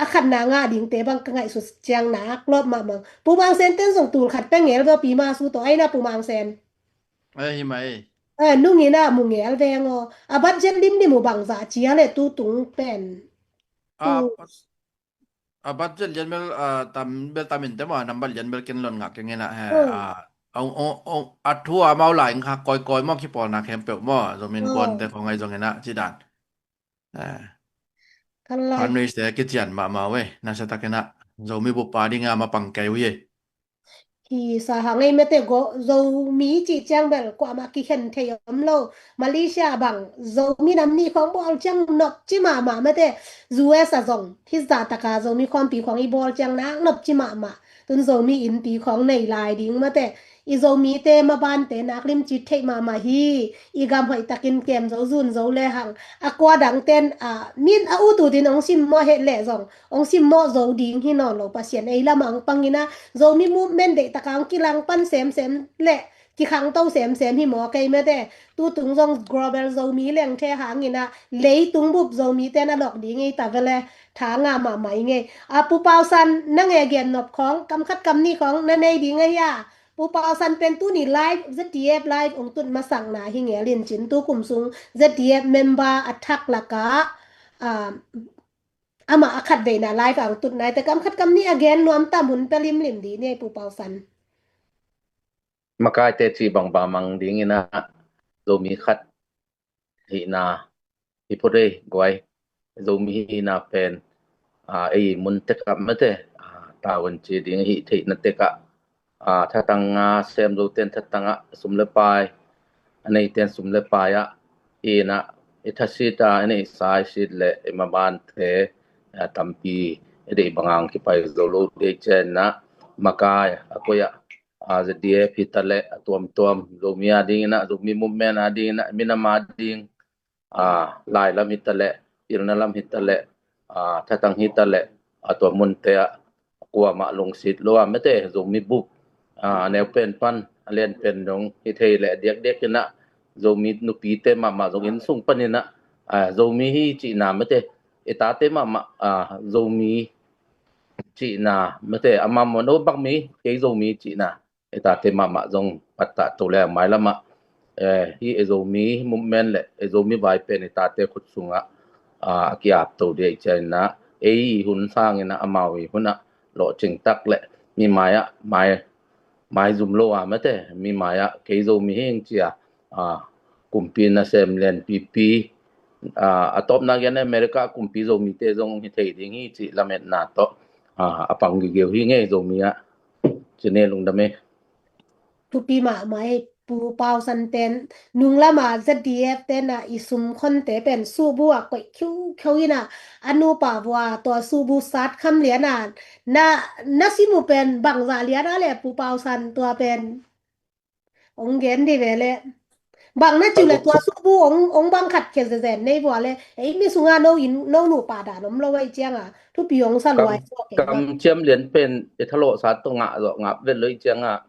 a khatna ngah dingte bang ka ngaihsut ciang nak lawp mahmah. Pu Mang Sen ten zong tul khat pia ngel bel pi ma su tawh aina Pu Mang Sen. Ei, hi mai. Eh, nunginah mu ngel veng aw. A budget limlim uh bangzah cia le tu tung pen. A, tu a budget lian bel, a, tam bel tam in te maw, nambat lian bel ken lon ngak keng inah he. Hmm. A, ong, ong, ong, a thu a mau lai kha kawikawi maw, kipawlna khempeuh maw, Zomi Innkuante khawng ahi zonginah ci dan. Eh. Kan lai. Fundraise te kician mahmah uh ei, nasia takinah Zomi bup pa dinga mapang kei uh ei. Hi sa hang ei mate, go Zomi cih ciang bel kuamah kikhen thei om lo. Malaysia bang Zomi nam ni khawng bawl ciang nop ci mahmah mate. U S a zong hi zah taka Zomi khawmpi khawng i bawl ciang nak nop ci mahmah. Tun Zomi innpi khawng nei lai ding mate. I Zomite mabante nak limci theih mahmah hi. I gam hoih takin kem zo zun zo lehang a kua dangten, a, min a ut utin hong simmawh het leh zong hong simmawh zo ding hi nawn lo, Pasian ei lamah hong pangin a Zomi movement deihtaka hong kilangpan semsem leh kikhangto semsem hi maw kei mate. Tutung zong Global Zomi Lengthe hangin ah leitung bup Zomi ten a lawk ding ei ta vele, tha ngah mahmah i ngei. A Pu Pau San, nang e gen nop khawng kam khat kam nih khawng na nei ding ahi a. Pu Pau San pen tuni live, Z D F live ong tut masakna hi ngel in cin, tu kum sung Z D F member a thak lakah, ah, amah a khat veina live ang tut nai te kam khat kam nih a gen nuam tam hun pe limlim di ni ei Pu Pau San. Makaite ci bangbang mang dingin ah Zomi khat hihna hi phot ei guai. Zomi hihna pen, ah, ei mun tekah mate, ah, tavuan ci ding hih theihna tekah, ah, thatang a sem zo ten thatang ah sum le pai, a nei ten sum le pai ah, ina i thasit a, ina i saisit le i maban te, ah, tampi i deih banga ong kipai zo lo dei cian ah, makai a koi ah, ah, Z D F hi ta le a tuamtuam Zomi a dingin ah, Zomi movement a dingin ah, minam a ding, ah, lai lam hi ta le, pilna lam hi ta le, ah, thatang hi ta le, a tua munte ah kuamah lungsit lo a mate, Zomi bup, ah, a neu pen pan a lian pen dong hi thei le, a diakdiak in ah Zomi nupite mahmah zong inn sung panin ah, ah, Zomi hi cihna mate, i tate mahmah, ah, Zomi cihna mate, amah maw no bang mi, kei Zomi cihna i tate mahmah zong pattah to le, mailam ah, eh, hih i Zomi movement le i Zomi vai pen i tate khut sungah, ah, a ki-ap to dei cian ah, ei hun sangin ah amau i hun ah lawhcing tak le mi mai ah mai, mai zum lo a mate, mi mai ah kei Zomi hi ing ci a, ah, kumpi nasem lian pipi, ah, a tawpna gen America kumpi Zomite zong hi thei ding hi cih lametna tawh, ah, a pang gigeu hi ngei Zomi ah. Ci ni, lungdam ei. Thupi mahmah ei Pu Pau San pen, nung lam a Z D F ten ah i sum khonte pen subu ah koih khiukhiu in ah, a nupa vua tua subu sat kham lian ah, na, na sim uh pen bangzah lian ah le Pu Pau San tua pen ong gen di ve le. Bang na ciu le tua subu ong, ong bang khat khia zezen nei vua le. Ei mi sunga no inn, no nupa dan om lo ei ciang a, thupi ong sa luai. Kam ciam lian pen i thalawhsa tawh ngah zawh ngap vet lo ei ciang a,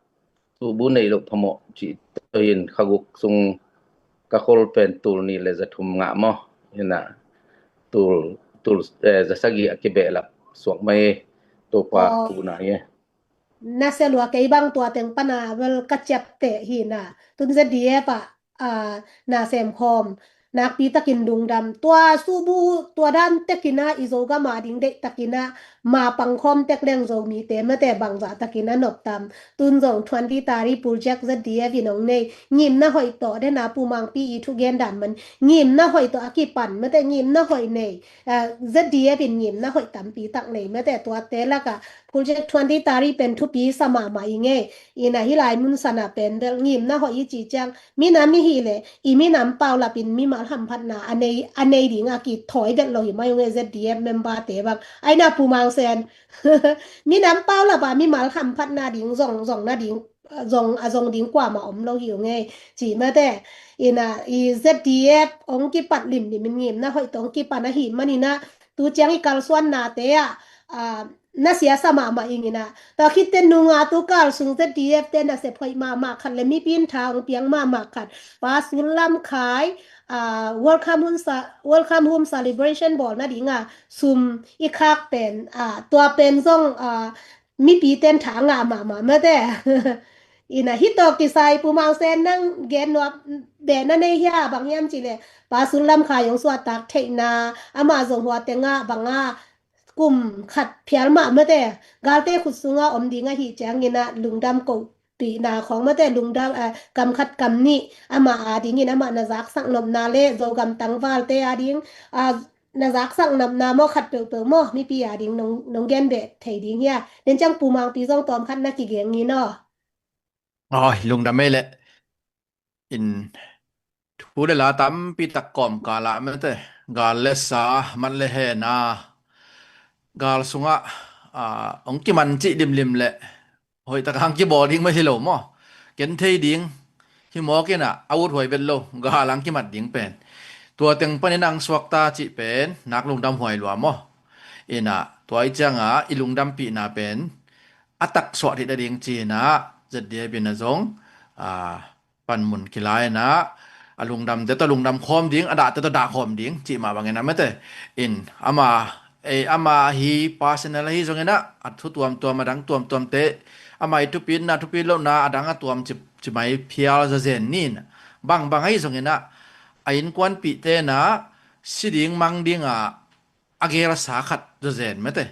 subu nei loh phamawh cih tawh in, kha guk sung ka khol pen tul nih le za thum ngah maw. Ina tul, tul, eh, za sagih a kibehlap suak mai, Topa thu na hi. Na sia lua, kei bang tua teng pana vel ka ciapteh hi na. Tun Z D F ah, ah, na sem khawm nakpi takin lungdam. Tua subu, tua dan tekin ah i Zogam a ding deih takin ah ma pang khawm tek leng Zomite mate bangzah takin a nop tam. Tun zong twenty thirty project Z D F in ong nei. Ngimna hoih tawh den a Pu Mangpi i thugen dan man. Ngimna hoih tawh a kipan mate, ngimna hoih nei. Ah, Z D F in ngimna hoih tampi tak nei mate, tuate lakah Project twenty thirty pen thupi sa mahmah i ngei. Ina hih lai mun sana pen bel ngimna hoih i cih ciang, minam i hih leh i minam paulap in mimal hamphatna a nei, a nei ding a kithawi vet lo hi mai ung ei Z D F member te bang. Aina Pu Mang Sen. Minam paulap a mimal hamphatna ding zong, zong na ding, zong, a zong ding kuamah om lo hi ung ei. Ci mate. Ina i Z D F ong kipat limlim in ngimna hoih tawh ong kipan ahih manin ah, tu ciang i kalsuannate ah, ah, na sia sa mahmah ing ina. Tua khit teh nunga tu kal sung Z D F te nasep hoih mahmah khat le mipi in tha ong piang mahmah khat, Pa Sul Lam Khai, ah, welcome home sa-, welcome home celebration bawl nading a sum i khak pen, ah, tua pen zong, ah, mipi ten tha ngah mahmah mate. Ina hih tawh kisai Pu Mang Sen nang gen nuam beh na nei hia, bang hiam cih leh Pa Sul Lam Khai ong suahtak theihna, amah zong hua tengah bang a kum khat phial mah mate, galte khut sungah om ding ahih ciangin ah lungdam kohpihna khawng mate, lungdam, eh, kam khat kam nih amah a dingin amah na zaksak nopna le Zogam tangvalte a ding, ah, na zaksak nopna maw, khat peuhpeuh maw, mipi a ding nong, nong gen beh thei ding hia? Den ciang Pu Mangpi zong tawm khat na kigeng in aw. Aw, lungdam ei leh. In thu le la tampi tak kawmkal ah mate, gal le sa, mat le hehna, gal sungah, ah, ong kiman cih limlim leh hoih tak hang kibawl ding mah hi lo maw. Ken thei ding hi mawk in ah, a uthuai vet lo, gal hang kimat ding pen. Tua teng panin ang suakta cih pen nak lungdam huai lua maw. In ah tua i ciang ah i lungdampihna pen a tak suah thei nading ci-in ah Z D F in ah zong, a, panmun kilai inah a lungdamte tawh lungdam khawm ding, a dahte tawh dah khawm ding cih mah bangin ah mate. In ama, ei, ama hi personal ahi zongin ah a thu tuamtuam, a dang tuamtuamte, ama i thupitna, thupit lohna a dang a tuam ci, ci mai phial zazen ni inah, bangbang ahi zongin ah a innkuanpihte inah si ding mang dingah a gelsa khat zazen mate.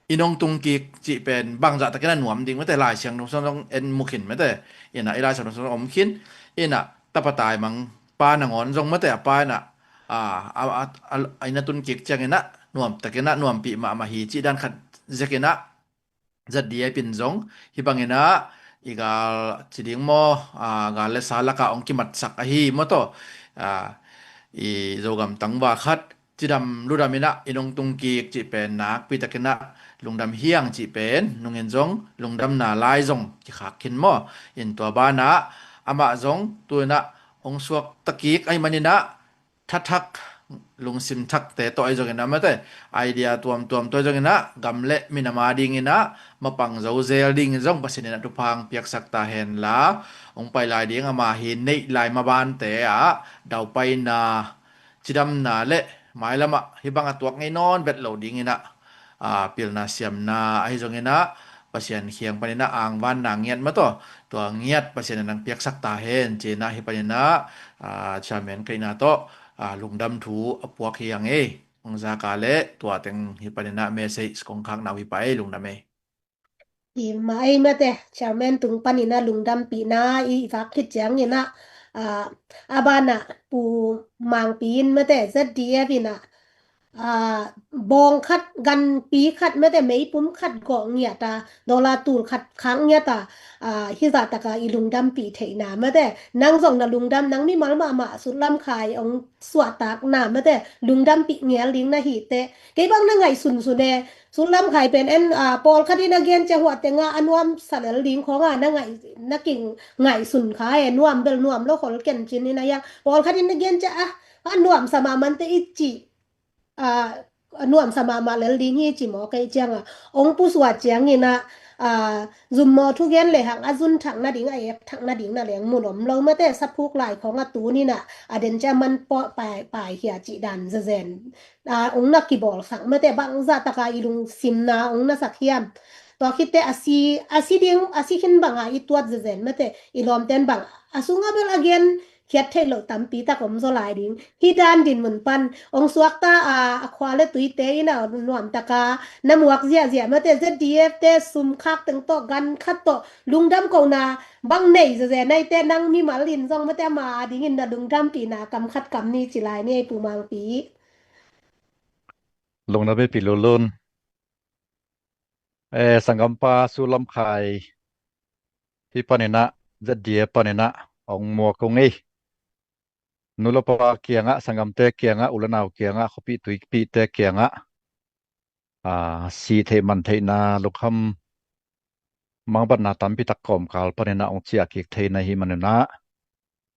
I nong tung kik cih pen bangzah takin a nuam ding mate, Lai Siangtho sung zong en mu khin mate. Inah i Lai Siangtho sung zong om khin. Inah tapa taimang pa nangawn zong mate, a pa inah a, a, a, a, a inn a tun kik ciangin ah nuam takin ah nuampih mahmah hi cih dan khat zekin ah, Z D F in zong hih bangin ah i gal ci ding maw, a, gal le sa lakah hong kimatsak ahi maw tawh, a, i Zogam tangval khat cidam ludam inah i nong tung kik cih pen nakpi takin ah lungdam hi ing cih pen nungin zong lungdamna lai zong kikhak khin maw. In tua banah amah zong tu inah hong suakta kik ahih manin ah thathak, lungsim thakte tawh ahi zongin ah mate, idea tuamtuam tawh ahi zongin ah gam le minam a dingin ah mapang zo zel dingin zong Pasian inah thupha hong piaksak ta hen la, hong pai lai ding ama hi neih lai mabante ah daupaina, cidamna le mailamah hih bang a tuak ngei nawn vet lo dingin ah, a, pilna siamna ahi zongin ah Pasian kiang panin ah angvanna ngiat maw tawh, tua ngiat Pasian in hong piaksak ta hen ci inah hih panin ah, a, chairman kaihna tawh, a, lungdam thu a puak hi ing ei. Hong zak a le tua teng hih panin ah message kong khakna uh hi pah ei, lungdam ei. I mah ei mate, chairman tung panin ah lungdampihna i vak khit ciangin ah, a, a banah Pu Mangpi in mate, Z D F in ah, a, bawng khat, ganpi khat mate, meipum khat gawh ngiat a, dollar tul khat khak ngiat a, a, hih zah taka i lungdampih theihna mate, nang zong na lungdam, nang mimal mahmah Sutlam Khai hong suahtakna mate, lungdampih ngel ding na hi teh, kei bang na ngaihsunsun e. Sutlam Khai pen en, a, pawlkhat in a gen ciang huah tengah a nuamsa lel ding khawngah na ngaih, na kingaihsun kha e, nuam bel nuam lo khol ken cin in a hiang. Pawlkhat in a gen ciang a, a nuamsa mahmah in teh i cih, a, a nuamsa mahmah lel ding hi ci maw, kei ciangah hong pusuah ciangin ah, a, zummaw thugen le hang a zun thak nading, a ek thak nading na leng mun om lo mate, saphuk lai khawngah tun in ah a den ciang man pawh pai, paikhia cih dan zazen, a, hong na kibawlsak mate, bangzah taka i lungsimna hong na sak hiam? Tua khit teh a si, a si ding, a si khin banga i tuat zezen mate, i lawmten bang a sungah bel a gen khiat theih loh tampi tak om zaw lai ding. Hih dan dinmun pan hong suakta a, a khua le tuite in a nuam taka na muak ziahziah mate, Z D F te sum khak teng tawh, gan khat tawh lungdam kohna bang nei zezen ai teh, nang mimal in zong mate ama a dingin na lungdampihna kam khat kam ni ci lai ni ei, Pu Mangpi. Lungdam ei Pi Lulun. Eh, sanggampa Sutlam Khai hih panin ah, Z D F panin ah hong muak ung ei. Nu le pa kiangah, sanggamte kiangah, u le nau kiangah, khuapih tuipihte kiangah, a, si theih man theihna, lungkham mangbatna tampi tak kawmkal panin ah hong ciah kik thei na hih manin ah,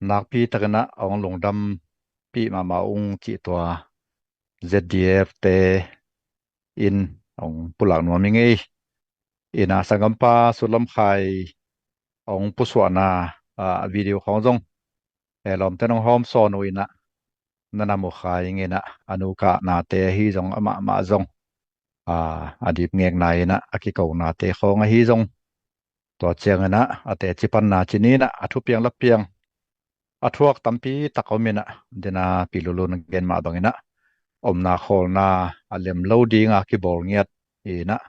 nakpi takin ah hong lungdampih mahmah ung cih tua Z D F te in hong pulak nuam ing ei. In ah sanggampa Sutlam Khai hong pusuahna, a, video khawng zong, eh, lawmte nong hawm sawn uh in ah na na mu kha ing in ah, a nu kahnate ahi zong, amahmah zong, a, a dipngekna in ah a kikonate khawng ahi zong, tua ciangin ah a teci panna ci ni in ah a thupiang lapiang a thuak tampi tak om in ah, dena Pi Lulun gen mah bangin ah omna khawlna a lem lo dinga kibawl ngiat in ah,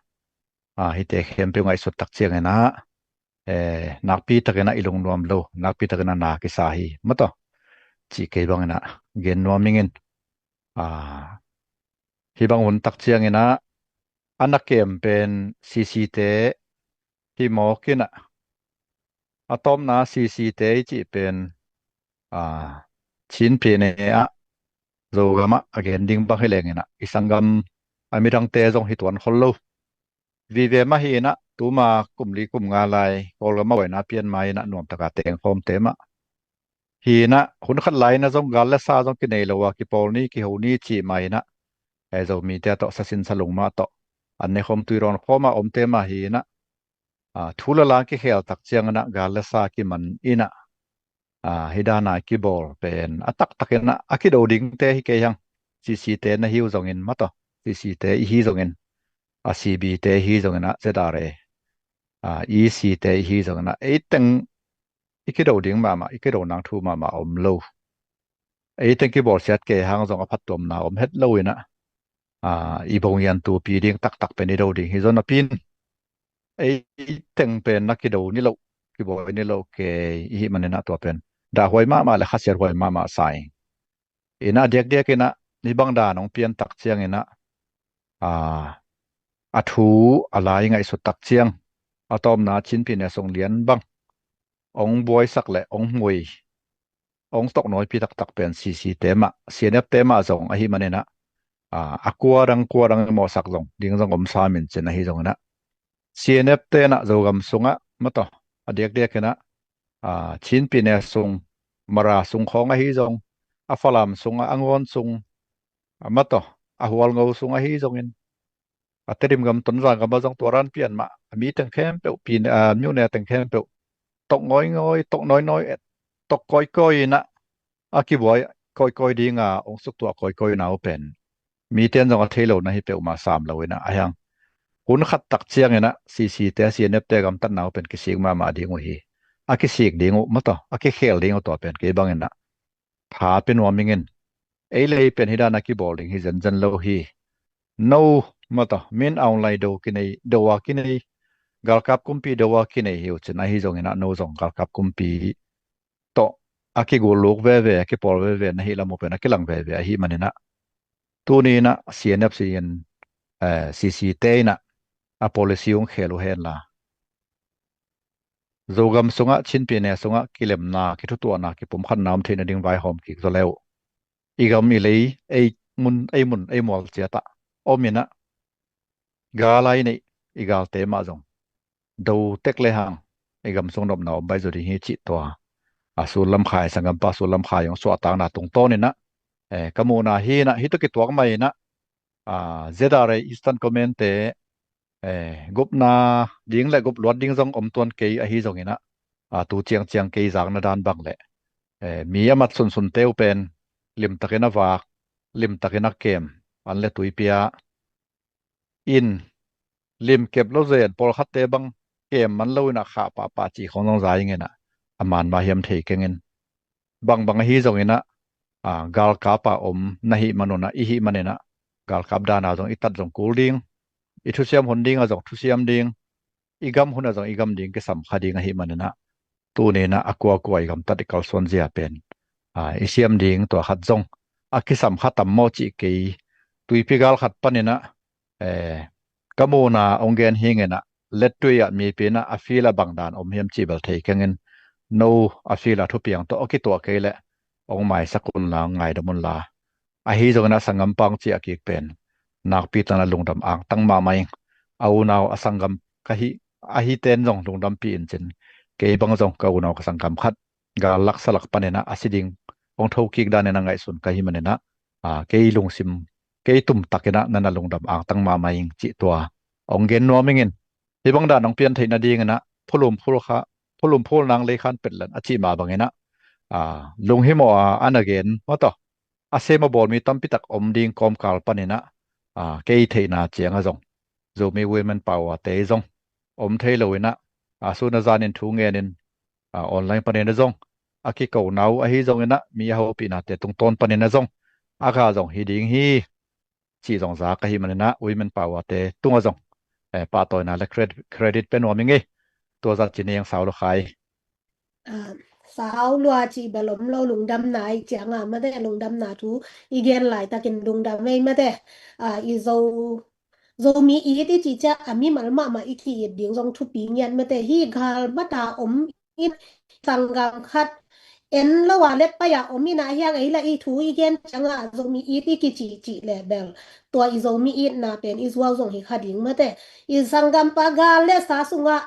a, hihte khempeuh ngaihsut tak ciangin ah, eh, nakpi takin ah i lungnuam lo, nakpi takin ah na kisa hi maw tawh, cih kei bangin ah gen nuam ing in. A, hih bang hun tak ciangin ah a na kem pen C C te hi mawk in ah, a tawpna C C te i cih pen, a, Chin P N A ah, Zogam ah a gen ding bang hi leng in ah, i sanggam a midangte zong hi tuan khol lo. Vive mah hi in ah, tuma kum li kum nga lai Kawlgam a huaina pian ma in ah nuam taka tengkhawmte mah hi in ah, hun khat lai in ah zong gal le sa zong kinei lo a, kipawl ni, kiho ni cih ma in ah, eh, Zomite tawh, sasin salung mah tawh an ne khawm, tui rawn khawm a omte mah hi in ah, a, thu le la kikhel tak ciangin ah gal le sa kiman in ah, Aa, hi dana kibawl pen a taktakin a kido dingte hi kei hang. CC te na hi uh zongin mataw, CC te i hi zongin, a CB te hi zongin a ZRA, aa, EC te i hi zongin a eiteng i kido ding mahmah, i kido nang thu mahmah om lo. Eiteng kibawlsiat kei hang zong a phattuamna om het lo inah, aa, i bongian tupi ding taktak pen i do ding hi zon a pin. Eiteng pen na kido ni lo, kibawi ni lo kei i hih maninah tua pen dahhuai mahmah le khasiat huai mahmah sa ing. Inah diakdiak inah ni bang dan hong piantak cianginah, aa, a thu a lai ngaihsuttak ciang a tawmna Chin Pyine Sung lian bang hong buaisak le hong hmui, hong toknawipi taktak pen CC te mah, CNF te mah zong ahi maninah, aa, a kua dang kua dang i mawhsak zong ding zong om sam in cin ahi zonginah, CNF tenah Zogam sungah mataw, a diakdiakinah, aa, Chin Pyine sung, Mara sung khawng ahi zong, a Falam sung, a Angawn sung, a mataw, a Hualngo sung ahi zongin, a Tedim gam Tonzang gam a zong tua ran pian mah a mi teng khempeuh, pi, aa, myone teng khempeuh tok ngawingawi, tok nawinawi, tok kawikawi inah a kibuai kawikawi dinga hong suktuah kawikawina uh pen mite in zong a thei lo na hi peuhmah sam lo inah a hiang. Hun khat tak cianginah CC te, CNF te gamtatna uh pen kisik mahmah ding uh hi. A kisik ding uh mataw, a kikhel ding uh tua pen kei banginah pha pia nuam ingin. Ei le ei pen hi dana kibawl ding hi zenzen lo hi. No mataw, min aung lai do kinei, do a kinei, galkap kumpi do a kinei hi uh cin ahi zonginah no zong galkap kumpi tawh a kigulluk veve, a kipawl veve na hih lam uh pen a kilang veve ahi maninah, tuni inah CNF si in, eh, CC te inah a policy hong khel uh henla, Zogam sungah, Chin Pyine sungah kilemna, kithutuahna, kipumkhatna om theihna ding vaihawm kik zaw le uh, i gam i lei, ei mun, ei mun, ei mual ciatah om inah, gal a i neih i galte mah zong do tek le hang i gam sung nopna om baih zaw ding hi cih tua a Sullam Khai, sanggampa Sullam Khai hong suahtakna tungtawn inah, eh, ka muhna hi inah, hih tawh kituak mah inah, aa, ZRA Eastern Command te, eh, gupna ding le gup luat ding zong om tuan kei ahi zonginah, aa, tu ciangciang kei zakna dan bang le, eh, mi a mat sunsunte uh pen limtakin a vak, limtakin a kem, an le tui pia in, lim kep lo zen pawlkhatte bang kem man lo inah khah pahpah cih khawng zong za inginah a man mah hiam thei kengin. Bangbang ahi zonginah, aa, galkap a om na hih manunah, i hih maninah galkap dana zong i tat zong kul ding, i thusiam hun dinga zong thusiam ding, i gam hunah zong i gam ding kisam kha ding ahi maninah, tuninah a kuakua i gamtat i kalsuan zia pen, aa, i siam ding tua khat zong a kisam kha tam maw cih kei, tuipi gal khat paninah, eh, ka muhna hong gen hinginah, lettui ah mipi inah a field a bang dan om hiam cih bel thei kengin, no a field a thupiang tawh a kituah kei leh hong maisak unla, hong ngaidam unla. Ahi zonginah sanggampa hong ciah kik pen nakpi takin a lungdam angtang mahmah ing. A unau a sanggam ka hih, ahi ten zong lungdampi in cin, kei bang zong ka unau ka sanggam khat gal laksa lak paninah a si ding hong thokik danin a ngaihsun ka hih maninah, aa, kei lungsim, kei tumtakinah na na lungdam angtang mahmah ing cih tua hong gen nuam ingin. Hih bang dan hong pian theih nadinginah phulum phul kha, phulum phul nang lei khan petlan a cih mah banginah, aa, lunghimawh a, a na gen mataw, a sem a bawl mi tampitak om ding kawmkal paninah, aa, kei theihna cianga zong Zomi Women Power te zong om thei lo inah, a sun a zanin thu ngenin, aa, online paninah zong a kikonau ahi zonginah mi a hopihnate tungtawn paninah zong a kha zong hi ding hi cih zong za ka hih maninah Women Power te tungah zong, eh, pahtawina le credit, credit pia nuam ing ei. Tua zat ci neng sau lo khai. Ah, sau lua cih bel om lo, lungdamna i cianga mate, lungdamna thu i gen laitakin lungdam ei mate. Ah, i Zo, Zomi it i cih ciah a mimal mahmah i ki-it ding zong thupi ngiat mate. Hih gal mata om in sanggam khat en lo a let pai a om inah hiang ei la i thu i gen cianga Zomi it i kici cih le bel tua i Zomi itna pen i zuau zong hi kha ding mate. I sanggampa gal le sa sungah,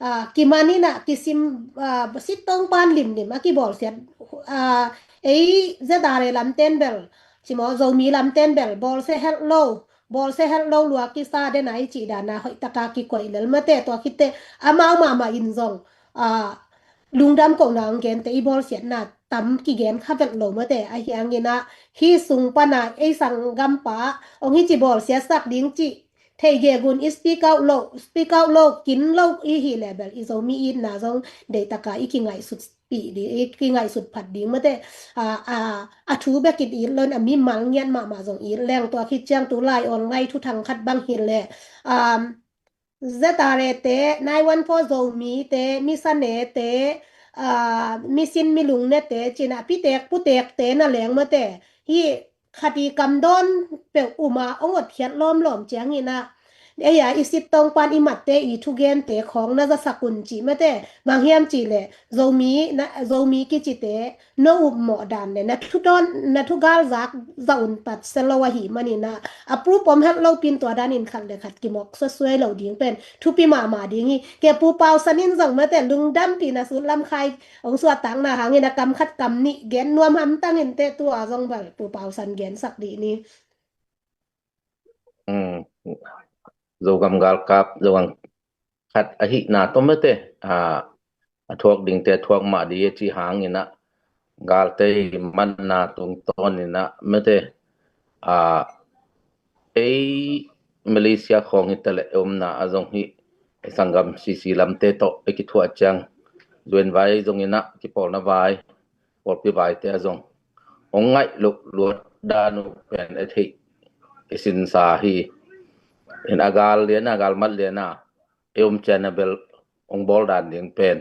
ah, kiman inah kisim, ah, sittong pan limlim a kibawlsiat, ah, ei ZRA lamten bel, cimaw Zomi lamten bel bawlsia helh lo, bawlsia helh lo lua kisa dena i cih dana hoihtaka kikoih lel mate. Tua khitte amau mahmah in zong, ah, lungdam kohna hong gente i bawlsiatna tam kigen kha vet lo mate, ahi hangin ah hih sung pana ei sanggampa hong hici bawlsiatsak ding cih theigegeh un i speak out lo, speak out lo, kin lo i hih leh bel i Zomi itna zong deitaka i kingaihsut pih ding, i kingaihsut phat ding mate. A, a, a thu bek it it lo in a mimal ngiat mahmah zong it leng, tua khit ciang tu lai online thuthang khat bang hi leh, um, Z R A te, nine one four Zomite, Misanete, a, Misin Milungnete, cina pitek putekte na leng mate. Hih khat i kamdawn peuh um a hong otkhiat lawmlawm ciangin ah, ei a i sittawng pan i matte i thugente khawng na zasak un cih mate. Bang hiam cih leh Zomi, na, Zomi kicite no upmawh dan le na thudawn, na thugalzak zah un patse lo ahih manin ah, a proof om het lo pin tua danin khat le khat kimawk suasuai lo ding pen thupi mahmah ding hi. Kei Pu Pau San in zong mate lungdampihna sut lamkhai hong suahtakna hangin a kam khat kam nih gen nuam hamtang inteh, tua zong bel Pu Pau San gensak dih ni. Mm. Zogam galkap, Zogam khat ahihna tawh mate, a, a thuak dingte a thuak mah dih a cih hangin ah, galte i manna tungtawnin ah mate, a, ei Malaysia khawng hi ta leh, omna a zong hi, ei sanggam sisi lamte tawh ei kithuah ciang, zuan vai zongin ah, kipawlna vai, pawlpi vaite a zong hong ngaih loh luat dan uh pen e theih i sinsa hi. In a gal lian a, galmat lian a ei om ciang a bel hong bawl dan ding pen,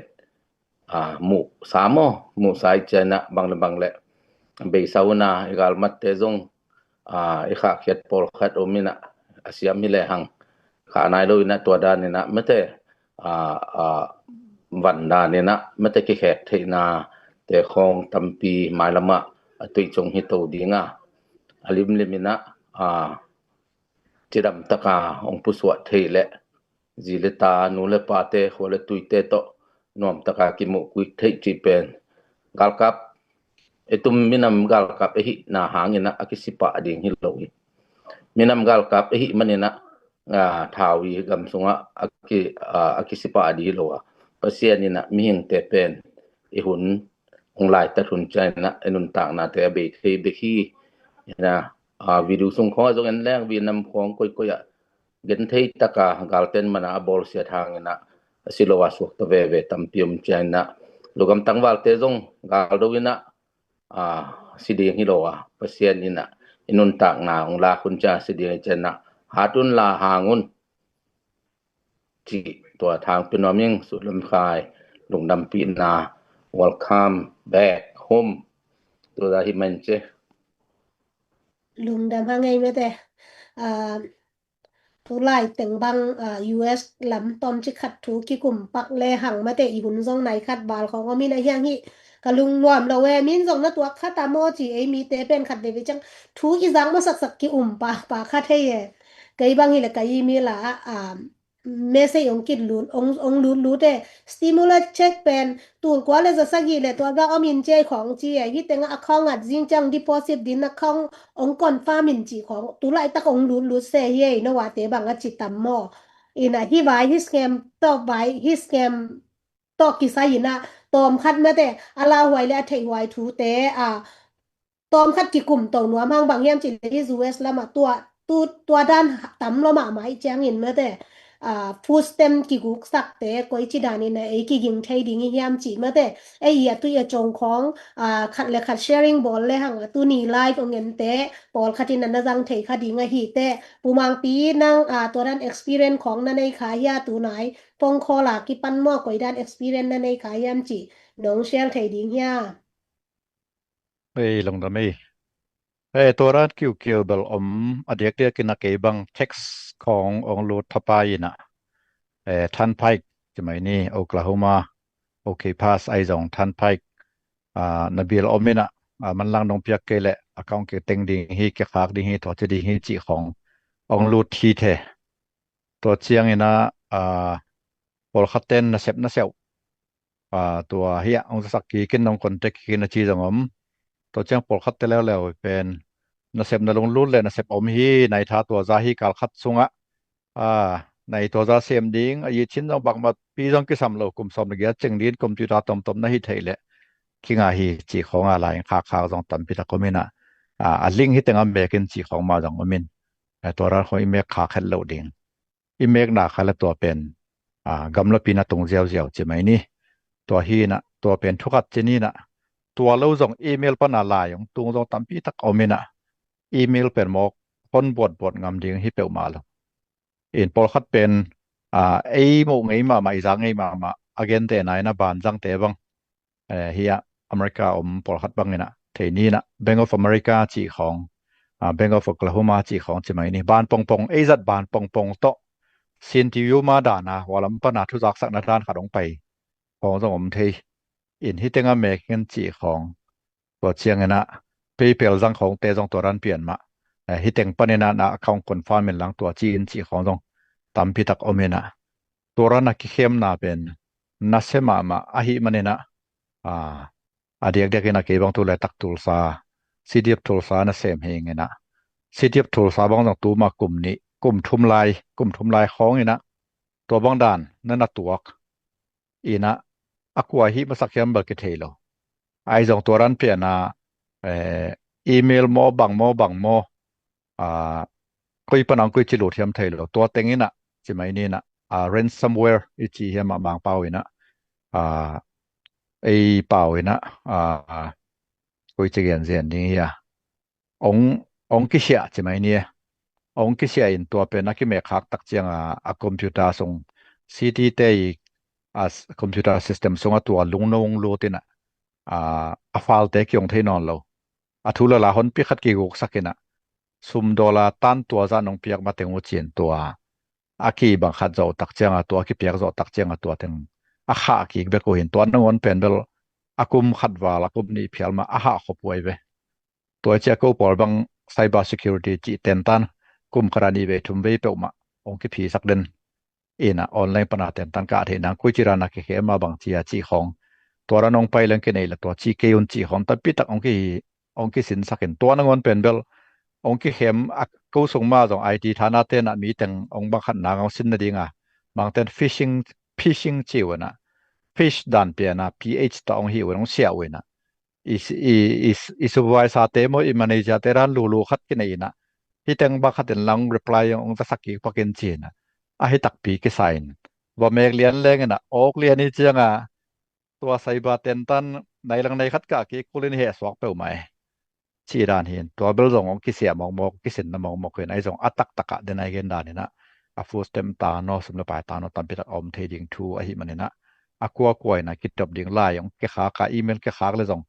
a, muhsa maw, muhsa i ciang a bang le bang le beisa un a, i galmatte zong, a, i khahkhiat pawlkhat om in ah, a siam hi lehang khah nai lo in ah, tua danin ah mate, a, a, van danin ah mate kikhek theihnate khawng tampi mailam ah a tuih cung hi to ding a, a limlim in ah, a, cidam taka hong pusuah theih leh, zi le ta, nu le pate, khua le tuite tawh nuam taka kimuh kik theih cih pen, galkap, ei tum minam galkap ei hihna hangin ah a kisipah ding hi lo hi. Minam galkap ei hih manin ah, a, thau i gam sungah a ki, a, a kisipah ding hi lo a, Pasian in ah mihingte pen i hun hong laitat hun ciangin ah i nuntaknate a bei thei bek hi. In ah, a, video sung khawng ah zong en leng, Vietnam khawng koikoi ah genthei taka galten mana a bawlsiat hangin ah a si lo a suakta veve tampi om ciangin ah, lugam tangvalte zong gal do in ah, a, si ding hi lo a, Pasian in ah i nuntakna hong lak hun ciang a si ding hi ciangin ah, hat un la hang un cih tua thang pia nuam ing. Sut lamkhai, lungdampihna, welcome back home. Tua hi man ce. Lungdam hang ei mate. A, tulai teng bang, a, U S lam tawmcik khat thu kikum pak lehang mate, i hun zong nai khat val khawng om in ah, hiang hih ka lungnuam lo e, min zong na tuak khat a maw ci, ei mite pen khat veve ciang thu i zak masaksak ki-um pa, pa khat hei e. Kei bang hi leh ka email ah, a, message ong kit lut, ong, ong lut lut e. Stimulus check pen tul kua le za sagih le tua za om in ci ei khawng ci e. Hih tengah account at zing ciang deposit din account ong confirm in cih khawng tu laitak ong lut lut se hi ei, no vate bang a ci tam maw? In ah hih vai hih scam tawh, vai hih scam tawh kisai in ah tawmkhat mate a lauhuai le a theihhuai thute, a, tawmkhat kikum to nuam hang. Bang hiam cih leh hih U S lamah tua, tu, tua dan tam lua mahmah ih ciangin mate, a, food stamp kiguksakte koici danin a ei kiging thei ding ih hiam cih mate. Ei ih a tui a cong khawng, a, khat le khat sharing bawl lehang a tuni live ong ente pawlkhat in a na zang thei kha ding ahi teh. Pu Mangpi, nang, a, tua dan experience khawng na nei kha hia, tunai phone call a kipan maw, koi dan experience na nei kha hiam cih nong share thei ding hia? Ei, lungdam ei. Ei, tua dan kiukiu bel om a diakdiak in a, kei bang text khawng ong lut thapai in a. Eh, Turnpike ci mai ni, Oklahoma, OK Pass ai zong Turnpike, ah, na bial om in a, ah, manlang nong piak kei leh account kiteng ding hi, kikhak ding hi, tua ci ding hi cih khawng ong lut hi the. Tua ciangin a, ah, pawlkhat ten nasep na seuh, ah, tua hiah ong zasak kik in, ong contact kik in a ci zong om. Tua ciang pawlkhatte leuleu pen nasep na lunglut leh nasep om hi, nai tha, tua za hi kal khat sungah, ah, na i tua za sem ding, a i chin zong bangmah pi zong kisam lo, kum sawm le giat cing ding computer tomtom na hi thei leh kinga hi ci khawng a lai in khakkhak zong tampi tak om in ah, a, a link hi teng a mek in ci khawng mah zong om in, a, tua dan khawng i mek khak het lo ding. I mekna kha le tua pen, a, gamlapi na tung ziauziau ci mai ni. Tua hi in ah, tua pen thu khat ci ni in ah, tua lo zong email pan a lai hong tung zong tampi tak om in ah, email pen mawk hon buatbuat ngam ding hi peuhmah lo. In pawlkhat pen, a, ei moh ngei mahmah, i za ngei mahmah, a gente na in ah banzangte bang, eh, hi ah America om pawlkhat bang in ah thei ni in ah, Bank of America ci khawng, a, Bank of Oklahoma ci khawng ci mai ni. Ban pongpong, ei zat ban pongpong tawh Sinti Yuma dan a hua lam pan a thuzaksakna dan khat hong pai khawng zong om thei. In hi teng a mek in ci khawng, tua ciang in ah PayPal zang khawngte zong tua dan pian mah, eh, hi teng pan in ah na account confirm in lang tua ci in ci khawng zong tampi tak om in ah, tua dan a kikhemna pen nasia mahmah ahih man in ah, a, a diakdiak in ah kei bang tu laitak Tulsa, CDF Tulsa na sem hi ing in ah, CDF Tulsa bang zong tu mah kum nih, kum thum lai, kum thum lai khawng in ah tua bang dan na na tuak in ah, a kua hih masak hiam bel kithei lo. Ai zong tua dan pian a, eh, email maw, bang maw, bang maw, a, koi pan a hong koici lut hiam thei lo. Tua teng in ah ci mai ni in ah, a, ransomware i ci hiam ah Mangpau in ah, a, ei pau in ah, a, koici gen zen ding hi a, ong, ong kisiah ci mai ni e. Ong kisiah in tua pen a kimek khak tak ciang a, a computer sung, CT te i, a, computer system sung a tua lungno ong lut in ah, a, a file te kiong thei nawn lo. A thu lala honpi khat kiguksak in ah, sum dollar tan tua zah nong piak mateng uh ci in tua a kibang khat zawh tak ciang a, tua a kipiak zawh tak ciang a, tua teng a khah kik bek uh hi in, tua nangawn pen bel a kum khat val, a kum nih phial mah a hah khop huai ve. Tua i ciah ko pawl bang cyber security cih tentan kum khat a nih vei thum vei peuhmah hong kiphisak den in ah, online pan a tentan kah theih nang, koici dan a kikhem a, bang ci a cih khawng, tua dan hong pai leng kinei le tua ci kei un cih khawng tampi tak hong ki, hong kisinsak in, tua nangawn pen bel hong kikhem a, ko sung mah zong IT thana te in ah mi teng hong bang khat nang hong sin nading a, Mangte'n phishing, phishing ci uh in ah, phish dan pian a, P H tawh hong hi uh in, hong siah uh in ah, i, i, i, i supervisor te maw, i manager te dan lulu khat kinei in ah, hi teng bang khat in lang reply hong, hong zasak kik pak in ci in ah, a hi takpi kisa in, va mek lian leng in ah, awk lian hi ciang a, tua cyber tentan nai lang nai khat kah kik kul in heh suak peuhmah e. Cih dan hi in, tua bel zong hong kisiah mawkmawk, kisinna mawkmawk hi in, ai zong a taktak ah den ai gen dan in ah, a food stamp ta naw, sum le pai ta naw tampi tak a om thei ding thu ahih man in ah, a kuakua in ah kitop ding lai hong kikhak a, email kikhak le zong,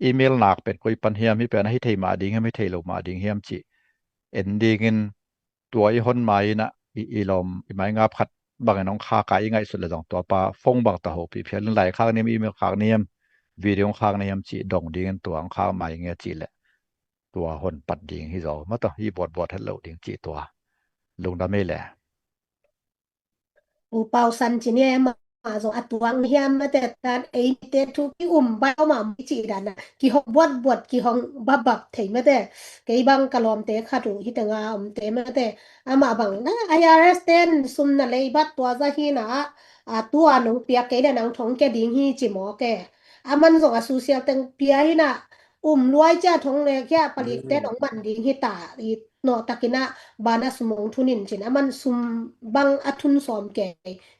email nak pen koi pan hiam, hih pen a hi thei mah ding hiam, hi thei lo mah ding hiam cih en ding in, tua i hon mai in ah, i, i lawm, i maingap khat bang in hong khak a, i ngaihsut le zong tua pa phone bang tawh hopih phial in, lai khak ni hiam, email khak ni hiam, video hong khak ni hiam cih dong ding in, tua hong khak mai nge cih leh tua hon pat ding hi zaw, mah tawh hi buatbuat het lo ding cih tua. Lungdam ei le. U Pau San ci ni e, mah zong a tuang hiam mate, tan eite thu ki um bau mah mi cih dan a, kihong buatbuat, kihong babap thei mate. Kei bang ka lawmte khat uh hi teng a omte mate, amah bang na IRS ten sum na lei bat tua za hi na, a, tua nong piak kei le nang thong kia ding hi ci mawk e. Aman zong a social teng pia hi na, um luai cia thong le kia palik te nong man ding hi ta, i nawh takin ah ban a sum hong thun in cin, aman sum bang a thun sawm kei,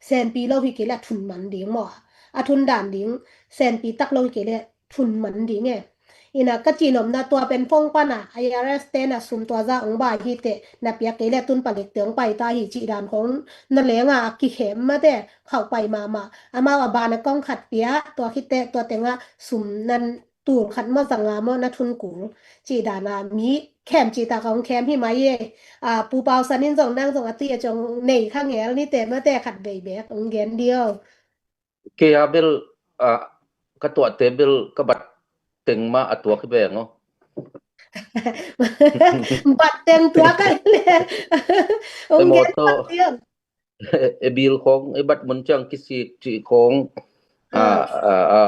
senpi lo hi kei le a thun man ding maw, a thun dan ding, senpi tak lo hi kei le thun man ding e. Ina ka cihnopna tua pen phone pan a IRS te na sum tua za hong bai hi te, na piak kei le tun palik te hong pai ta hi cih dan khong na leng a, a kikhem mate, khauh pai mahmah. Amau a ban a kong khat pia, tua khit te tua teng a sum nan tul khat maw, za nga maw na thun kul cih dan a mi khem cih tak a hong khem hi mai e. A, Pu Pau San in zong, nang zong a tui a ciang nei kha ngel ni te mate, khat vei bek hong gen dih o. Kei a bel, a, ka tuahte bel ka bat teng mah a tuak hi veng o. Bat teng tuak a hi le. Hong gen mawtaw. Bat dih o. E bill khong, e bat mun ciang kisik cih khong, a, a, a,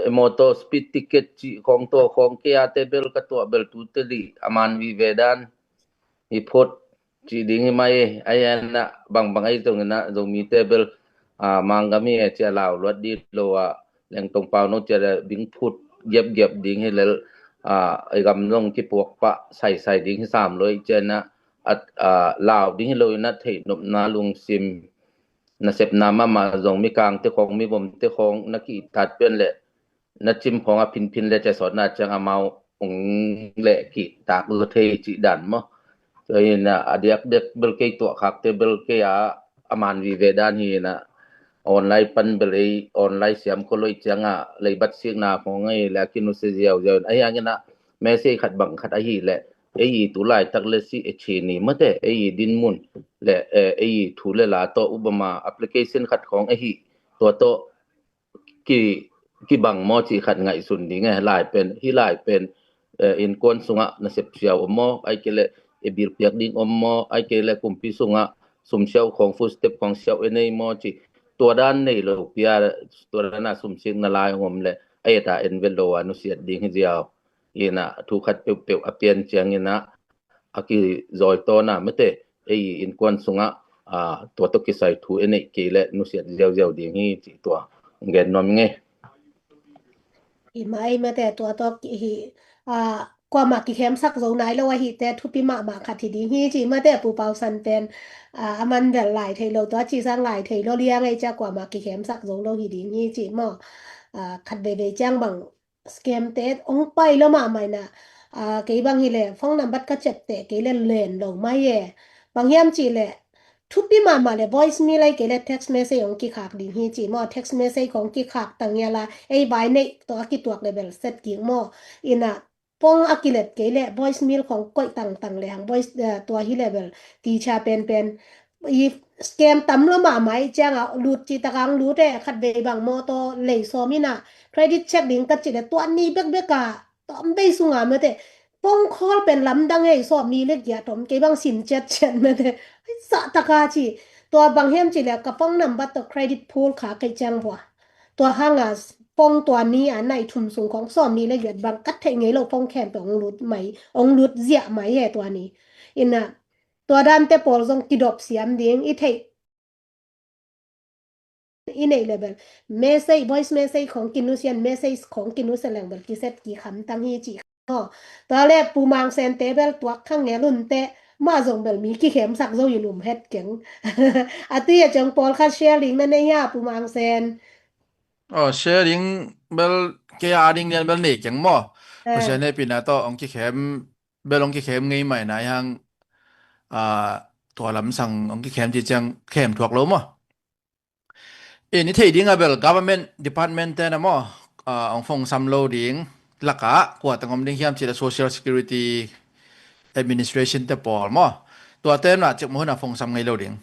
e mawtaw speed ticket cih khong, tua khong kei a te bel ka tuah bel tu te lih a man vive dan. I phot cih ding hi mai. Ahi a, bangbang ahi zongin a, Zomite bel, a, Manggam hi e ci a lau luat dih lo a, Lengtong Pauno ci a bing phut giapgiap ding hi lel, a, i gam zong kipuak pah saisai ding hi sam lo i ci a, a, lau ding hi lo in a, theihnopna lungsim nasepna mahmah zong, mikangte khawng, mivomte khawng na kihtat pian leh na cim khawng a phinphin le ciasawtna ciang amau ong leh kihtak zaw thei cih dan maw? Tua hi a, a diakdiak bel kei tuahkhakte bel kei a, a man vive dan hi a, online pan bel ei online siam khol lo i ciang a, leibat sikna khawng ei le a kinusia ziauziau in, ahi hangin a, message khat bang khat ahi leh ei i tu laitak le si e chi ni mate, ei i dinmun le, eh, ei i thu le la tawh upama application khat khawng ahi, tua tawh ki, kibang maw cih khat ngaihsun ding e. Lai pen, hih lai pen, eh, innkuan sungah nasep siau om maw, ahih kei leh i bilpiak ding om maw, ahih kei leh kumpi sungah sum siau khawng, food stamp khawng siau e nei maw cih, tua dan nei lo pia, tua dan a sum sikna lai ong om leh a et a en vet lo a nusiat ding hi ziau. In a, thu khat peuhpeuh a pian ciangin a, a kizawitawn a mate, ei innkuan sungah, a, tua tawh kisai thu e neih kei leh nusiat ziauziau ding hi cih tua gen nuam ing e. Hi mai mate, tua tawh hi, a, kuamah kikhemsak zo nai lo ahih teh thupi mahmah khat hi ding hi cih mate, Pu Pau San pen, a, a man bel lai thei lo, tua ci sang lai thei lo liang ei ci a, kuamah kikhemsak zo lo hi ding hi cih maw? A, khat veivei ciang bang scam te ong pai lo mahmah in a, a, kei bang hi leh phone number ka cep teh kei leh len lo mai e. Bang hiam cih leh thupi mahmah leh voicemail ahih kei leh text message ong kikhak ding hi cih maw? Text message khawng kikhak tang hial a, ei vai neih tawh a kituak leh bel set kik maw? In a, phone a kilet kei leh voicemail khawng koih tangtang lehang voice, eh, tua hi leh bel ticha penpen i scam tam lo mahmah i ciang a, lut cih tak a ong lut e. Khat vei bang mawtaw lei sawm in a, credit check ding ka cih leh tua ni bekbek a tawm bei sung a mate, phone call pen lamdang e, sawm ni le giat om, kei bang sim ciatciat mate. Ai, zahtak a ci. Tua bang hiam cih leh ka phone number tawh credit pull kha kei ciang vua, tua hang a phone tua ni a nai thum sung khawng sawm ni le giat bang ka theih ngei lo phone khempeuh ong lut mai, ong lut ziah mai e tua ni. In a, tua dante pawl zong kidop siam ding, i theih i neih leh bel message, voice message khawng kinusia in, message khawng kinusia leng bel kiset kik hamtang hi cih. Aw, tua leh Pu Mang Sen te bel tuak khang ngel un teh, mah zong bel mi kikhemsak zo in um het keng. A tui a ciang pawlkhat sharing na nei hia, Pu Mang Sen? Aw, sharing bel kei a ding lian bel nei keng maw? Eh. Pasian hehpihna tawh ong kikhem, bel ong kikhem ngei mai na hang, a, tua lamsang ong kikhem cih ciang khem thuak lo maw? In i theih ding a bel government department te na maw, a, ong phone sam lo ding lakah kua teng om ding hiam cih leh Social Security Administration te pawl maw? Tua te na cik muh hun a phone sam ngei lo ding.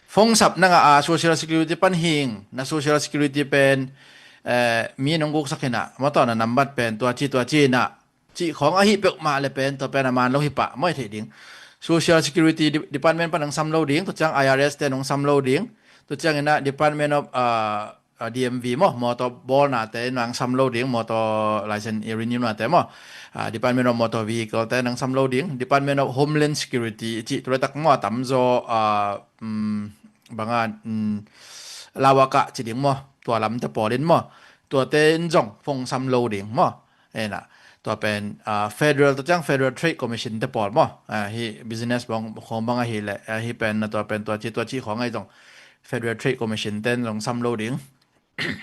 Phone sap na ngah a, Social Security pan hing, na Social Security pen, eh, mi nong guksak hi na, mawtaw na nambat pen tua ci tua ci na, cih khawng ahi peuhmah le pen, tua pen a man lo hi pah maw, i theih ding. Social Security de-, Department pan ong sam lo ding, tua ciang I R S te ong sam lo ding, tua ciang in a Department of, ah, ah, D M V maw, mawtaw bawlna te ong sam lo ding, mawtaw license i renew na te maw. Ah, Department of Motor Vehicle te ong sam lo ding, Department of Homeland Security, cih tua laitak maw, a tamzaw, ah, um, bang a, um, lawaka ci ding maw, tua lam te pawl in maw, tua te in zong phone sam lo ding maw. Ena, tua pen, ah, federal, tua ciang Federal Trade Commission te pawl maw. Ah, hih business bang, khawng bang ahi leh, ah, hih pen na tua pen tua ci, tua ci khawng ahi zong Federal Trade Commission ten zong sam lo ding.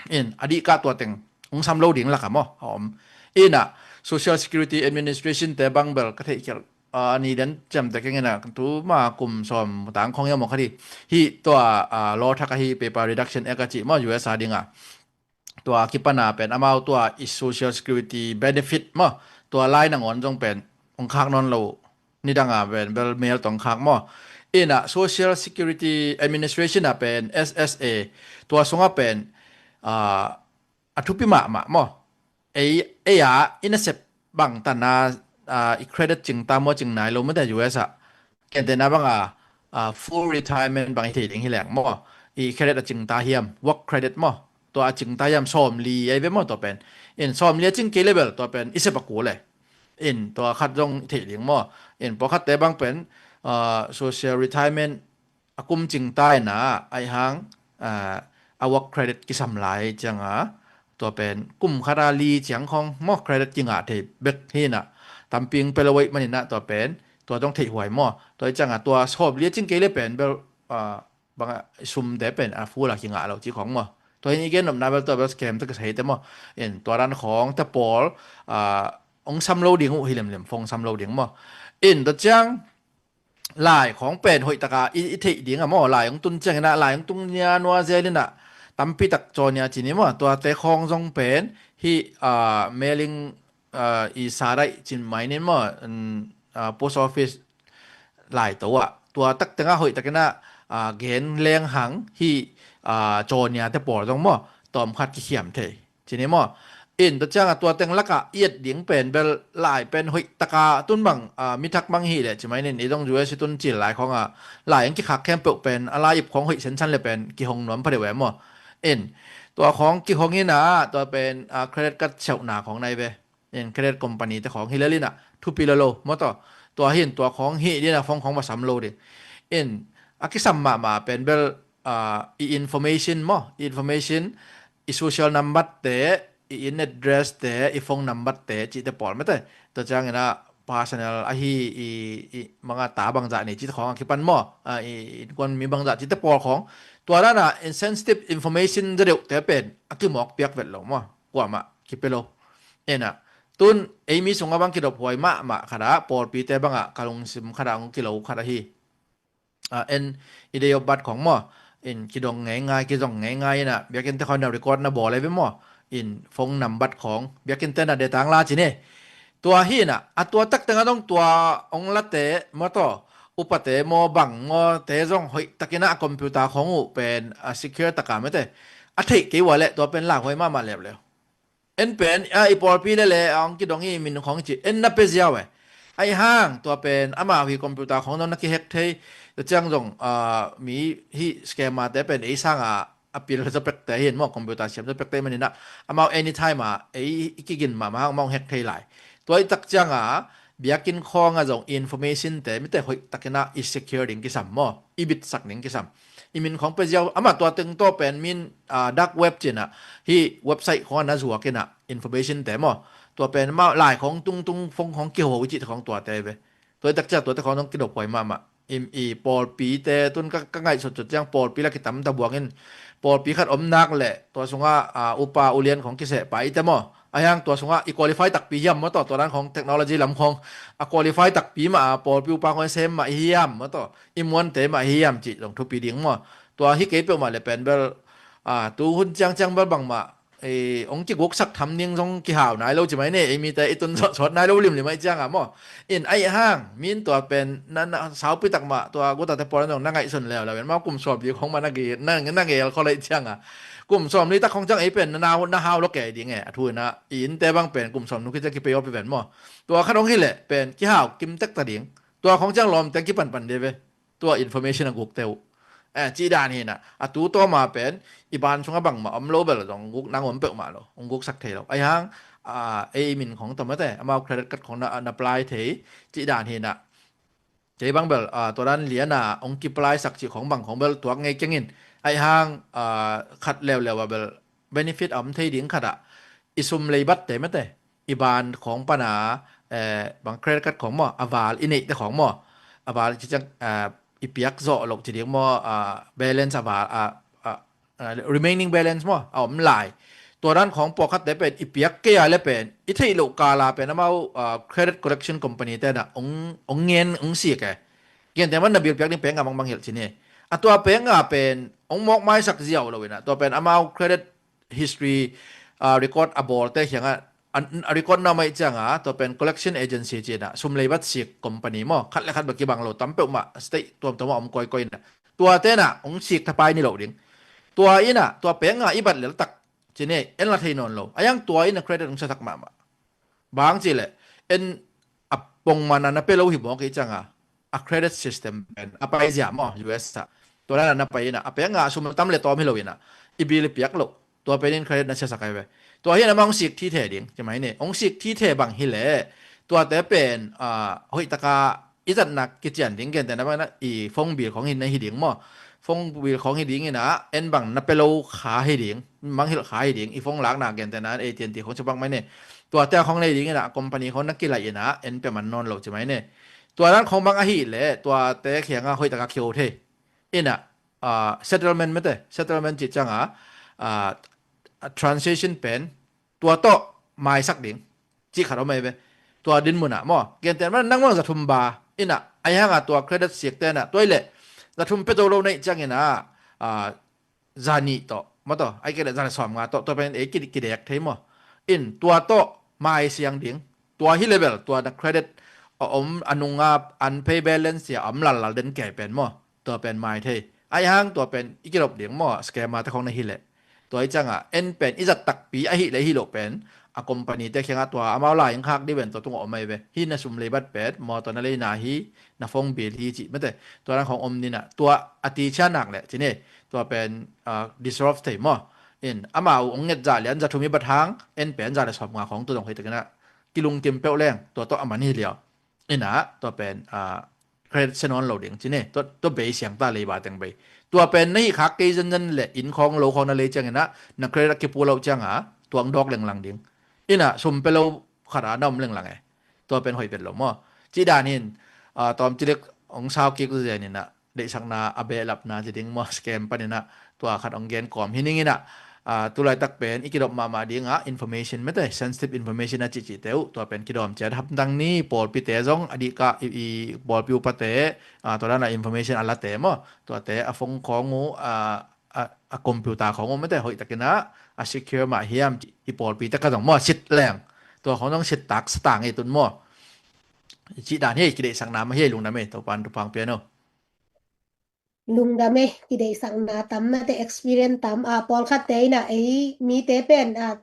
In, a dih kah tua teng ong sam lo ding lak a maw, a om. Ina, Social Security Administration te bang bel ka theih khial, ah, a ni den ciamteh keng ina, tu ma kum sawm tang khawng hiam maw kha di. Hih tua, ah, law thak ahi Paper Reduction Act a cih maw, U S a ding a. Tua kipan a pen amau tua i Social Security benefit maw, tua lai nangawn zong pen ong khak nawn lo, nidang a pen bel mel tawh ong khak maw. Ina Social Security Administration a pen, S S A, tua sung a pen, ah, a thupi mahmah maw. Ei, ei a i nasep bang tan a, ah, i credit cing ta maw, cing nai lo maw te U S a. Gentehna bang a, ah, full retirement bang i thei ding hi leng maw, i credit a cing ta hiam, work credit maw, tua a cing ta hiam, sawmli ahi ve maw tua pen. In sawmli a cing kei leh bel tua pen i sep a kul e. In tua khat zong i thei ding maw. In pawlkhat te bang pen, uh, social retirement a kum cing ta in ah, ahi hang, uh, a work credit kisam lai ciang a, tua pen kum khat a li ciang khong maw credit kingah thei bek hi in ah, tampi ong pia lo ahih manin ah tua pen, tua zong theih huai maw. Tua ahih ciang a tua sawm li a cing kei le pen bel, uh, bang a sumte pen a full a kingah lo cih khong maw. Tua hi in i gen nopna bel tua bel scam te kisai te maw. In tua dan khong te pawl, ah, ong sam lo ding uh hi lemlem, phone sam lo ding maw. In tua ciang lai khong pen hoih taka i, i theih ding a maw, lai ong tun ciang in ah, lai ong tung nia nua zel in ah, tampi tak caw nia ci ni maw, tua te khong zong pen hi, ah, mailing, ah, i sa daih cin mai nin maw, mm, ah, post office lai to ah. Tua tak teng ah hoih takin ah, ah, gen leng hang hi, ah, caw nia te pawl zong maw, tawm khat kikhiam thei. Ci ni maw. In tua ciang a tua teng lak ah i et ding pen bel lai pen hoih taka tun bang, ah, mi thak bang hi leh ci mai nin i zong U S i tun cil lai khong a lai ong kikhak khempeuh pen a lai ip khong hoih sensan le pen kihong nuam pha deuh e maw. In tua khong kihong in ah tua pen, ah, credit card siauhna khong nai ve. In credit company te khong hi lel in ah thupi lo lo maw taw. Tua hi in tua khong hi ding in ah phone khong va sam lo ding. In a kisam mahmah pen bel, ah, i information maw, i information, i social number te, i inn address te, i phone number te cihte pawl mete. Tua ciang in ah personal ahi, i, i manga ta bangzah nei cihte khong a kipan maw, ah, i innkuan mi bangzah cihte pawl khong. Tua dan a in sensitive information za deuh te pen a kimawk piak vet lo maw, kuamah kipia lo. In ah tun ei mi sung a bang kidop huai mahmah khat ah, pawlpi te bang ah ka lungsim khat ah ong kilo khat ahi. Ah, en i date of birth khong maw, in kidong ngeingai, kizong ngeingai in ah biakinn te khong na record na bawl ei ve maw. In phone number khong biakinn te na de tang la ci ni. Tua hi in ah a tua tak teng a dong tua ong la te maw taw, upa te maw bang maw te zong hoih takin ah a computer khong uh pen a secure taka mete. A theih kei ua leh tua pen lauhuai mahmah leuleu. En pen, ah, i pawlpi le le, ah, ong kidong i min khong ci, en na pe ziau e. Ahi hang, tua pen, amau hi computer khong zong na kihack thei, tua ciang zong, ah, mi hi scammer te pen, ei sang a, a pil za pek te hi in maw, computer siam za pek te manin ah, amau anytime a, ei i kigin mahmah hang, amau hack thei lai. Tua i tak ciang a, biakinn khong a zong information te, mite hoih takin ah, i secure ding kisam maw, i bitsak ding kisam. I min khong pe ziau, amah tua teng tawh pen min, ah, dark web ci in ah, hi website khong ah na zuak in ah, information te maw. Tua pen amah lai khong tungtung phone khong kiho i cih te khong tua te ve. Tua i tak ciang tua te khong zong kidop huai mahmah. I, i pawlpi te tun ka, ka ngaihsut sut ciang pawlpi la kitam ta buang in, pawlpi khat om nak leh, tua sungah, ah, upa ulian khong kiseh pai te maw. Ahi hang tua sungah i qualify takpi hiam maw taw, tua dan khong technology lam khong. A qualify takpi mah, ah, pawlpi upa khong sem mah hiam maw taw. I muante mah hiam cih zong thupi ding maw. Tua hi kei peuhmah le pen bel, ah, tu hun ciangciang bel bangmah, eh, ong kiguksak tham ding zong kihau nai lo ci mai ni, ei mite i tun sawtsawt nai lo limlim ahi ciang a maw. In ahi hang, min tua pen, na, na, saupi tak mah, tua guta te pawl zong na ngaihsun leuleu in, mau kum sawm li khong mah na ge-, na, na gel khol ahi ciang a. Kum sawm li tak khong ciang ei pen, na, na, na hau lo kei ding e, a thu in ah, i innte bang pen, kum sawm nu ki ciang kipei aw pi ven maw. Tua khat ong hi leh, pen, kihau, kim tek ta ding. Tua khong ciang lawmte kipanpan ding ve. Tua information a guk te uh. Eh, cih dan hi in ah. A tu tawma pen, i ban sungah bangmah om lo bel zong guk nang om peuhmah lo. Ong guksak thei lo. Ahi hang, ah, ei min khong tawmate, amau credit card khong na, na apply thei. Cih dan hi in ah. Kei bang bel, ah, tua dan lian a, ong ki apply sak cih khong bang khong bel tuak ngei keng in. Ahi hang, ah, khat leuleu a bel, benefit a om thei ding khat ah, i sum leibat te mete, i ban khong pan a, eh, bang credit card khong maw, a val i neih te khong maw, a val ci ciang, eh, i piak zawh loh ci ding maw, ah, balance a val, ah, ah, ah, remaining balance maw, a om lai. Tua dan khong pawlkhat te pen, i piak kei a le pen, i theih loh kal a pen amau, ah, credit collection company te na, ong, ong ngen, ong sik e. Gen te man na bill piak ding peng a mangbang hilh ci ni. A tua peng a pen, ong mawk maisak ziau lo in ah, tua pen amau credit history, ah, record a bawlte kiangah, an, a record na mai ciang a, tua pen collection agency ci in ah, sum leibat sik company maw, khat le khat bek kibang lo, tam peuhmah, state tuamtuam a om koikoi in ah. Tua te na, ong sik thapai ni lo ding. Tua in ah, tua peng a i bat lel tak, ci ni, en la thei nawn lo. Ahi hang tua in ah credit ong siasak mahmah. Bang ci leh, en a pongman a na pe lo hi mawk i ciang a, a credit system pen, a pai zia maw, U S ah. Tua dan a na pai in ah, a peng a sum tam le tawm hi lo in ah, i bill i piak loh. Tua pen in credit na siasak ahi ve. Tua hi in ah amah ong sik thi the ding, ci mai ni. Ong sik thi the bang hi leh, tua te pen, ah, hoih taka, i zatna kician ding, gentehna bang in ah i phone bill khong hi na hi ding maw. Phone bill khong hi ding in ah en bang na pia lo kha hi ding, mangngilh kha hi ding, i phone lakna gentehna A T and T khong ci bang mai ne. Tuate khong nei ding in ah company khong na kilaih in ah en pia man nawn lo ci mai ne. Tua dan khong bang ahih leh tuate kiangah hoih takin kiho thei. In ah, ah, settlement mate, settlement cih ciangah, ah, transaction pen tua tawh maisak ding cih khat om ahi ve. Tua din mun ah maw, gentehna bang in ah nang bang za thum ba in ah, ahih hangin tua credit sikte in ah tua hi leh za thum pia zo lo na hih ciangin ah, ah, za nih tawh maw, tua ahih kei leh za le sawmnga tawh, tua pen ei ki, kidek thei maw. In tua tawh maisiang ding, tua hi leh bel tua na credit a om, a nunga unpaid balance sia om lallal den kei pen maw, tua pen mai thei. Ahih hang tua pen i kidop ding maw, scammer te khong na hi leh. Tua ahih ciangah en pen i zat takpi ahih leh hi lo pen a company te kiangah tua amau lai in khak dih pen tua tungah om ahi ve. Hih na sum lei bat pen, mawtaw na leina hi, na phone bill hi cih mate, tua dan khong om ni in ah, tua a ti ciang nak leh ci ne, tua pen, ah, dissolve thei maw. In amau hong nget za lian, za thum hi bat hang en pen za le sawmnga khong tua dong hoih takin ah kilungkim peuh leng tua tawh a man hi liau. In ah tua pen, ah, credit sia nawn lo ding ci ne, tua, tua bei siang ta, leiba teng bei. Tua pen na hih khak kei zenzen leh inn khong lo khong na lei ciangin ah na credit a kipu lo ciangah tua hong dawk lenglang ding. In ah sum pia lo khat ah na om lenglang e. Tua pen hoih pen lo maw. Cih dan hi in, ah, tawmcik leh hong sau kik zen in ah, deihsakna a behlapna ci ding maw, scam panin ah tua khat hong gen kawm hi ning in ah, ah, tu laitak pen i kidop mahmah dingah information mate, sensitive information a cihcihte uh, tua pen kidawm ciat hamtang ni. Pawlpite zong a dih kah i, i pawlpi upate, ah, tua dan a information a late maw, tuate a phone khong uh, ah, a, a computer khong uh mate, hoih takin ah a secure mah hiam, i pawlpite kha zong maw, sit leng, tua khong zong sit tak sa tang ei tun maw. Cih dan hi, kideihsakna mah hi, lungdam ei, Topa'n thupha hong pia hen. Lungdam ei, kideihsakna tam mate, experience tam, ah, pawlkhatte in ah ei mite pen, ah,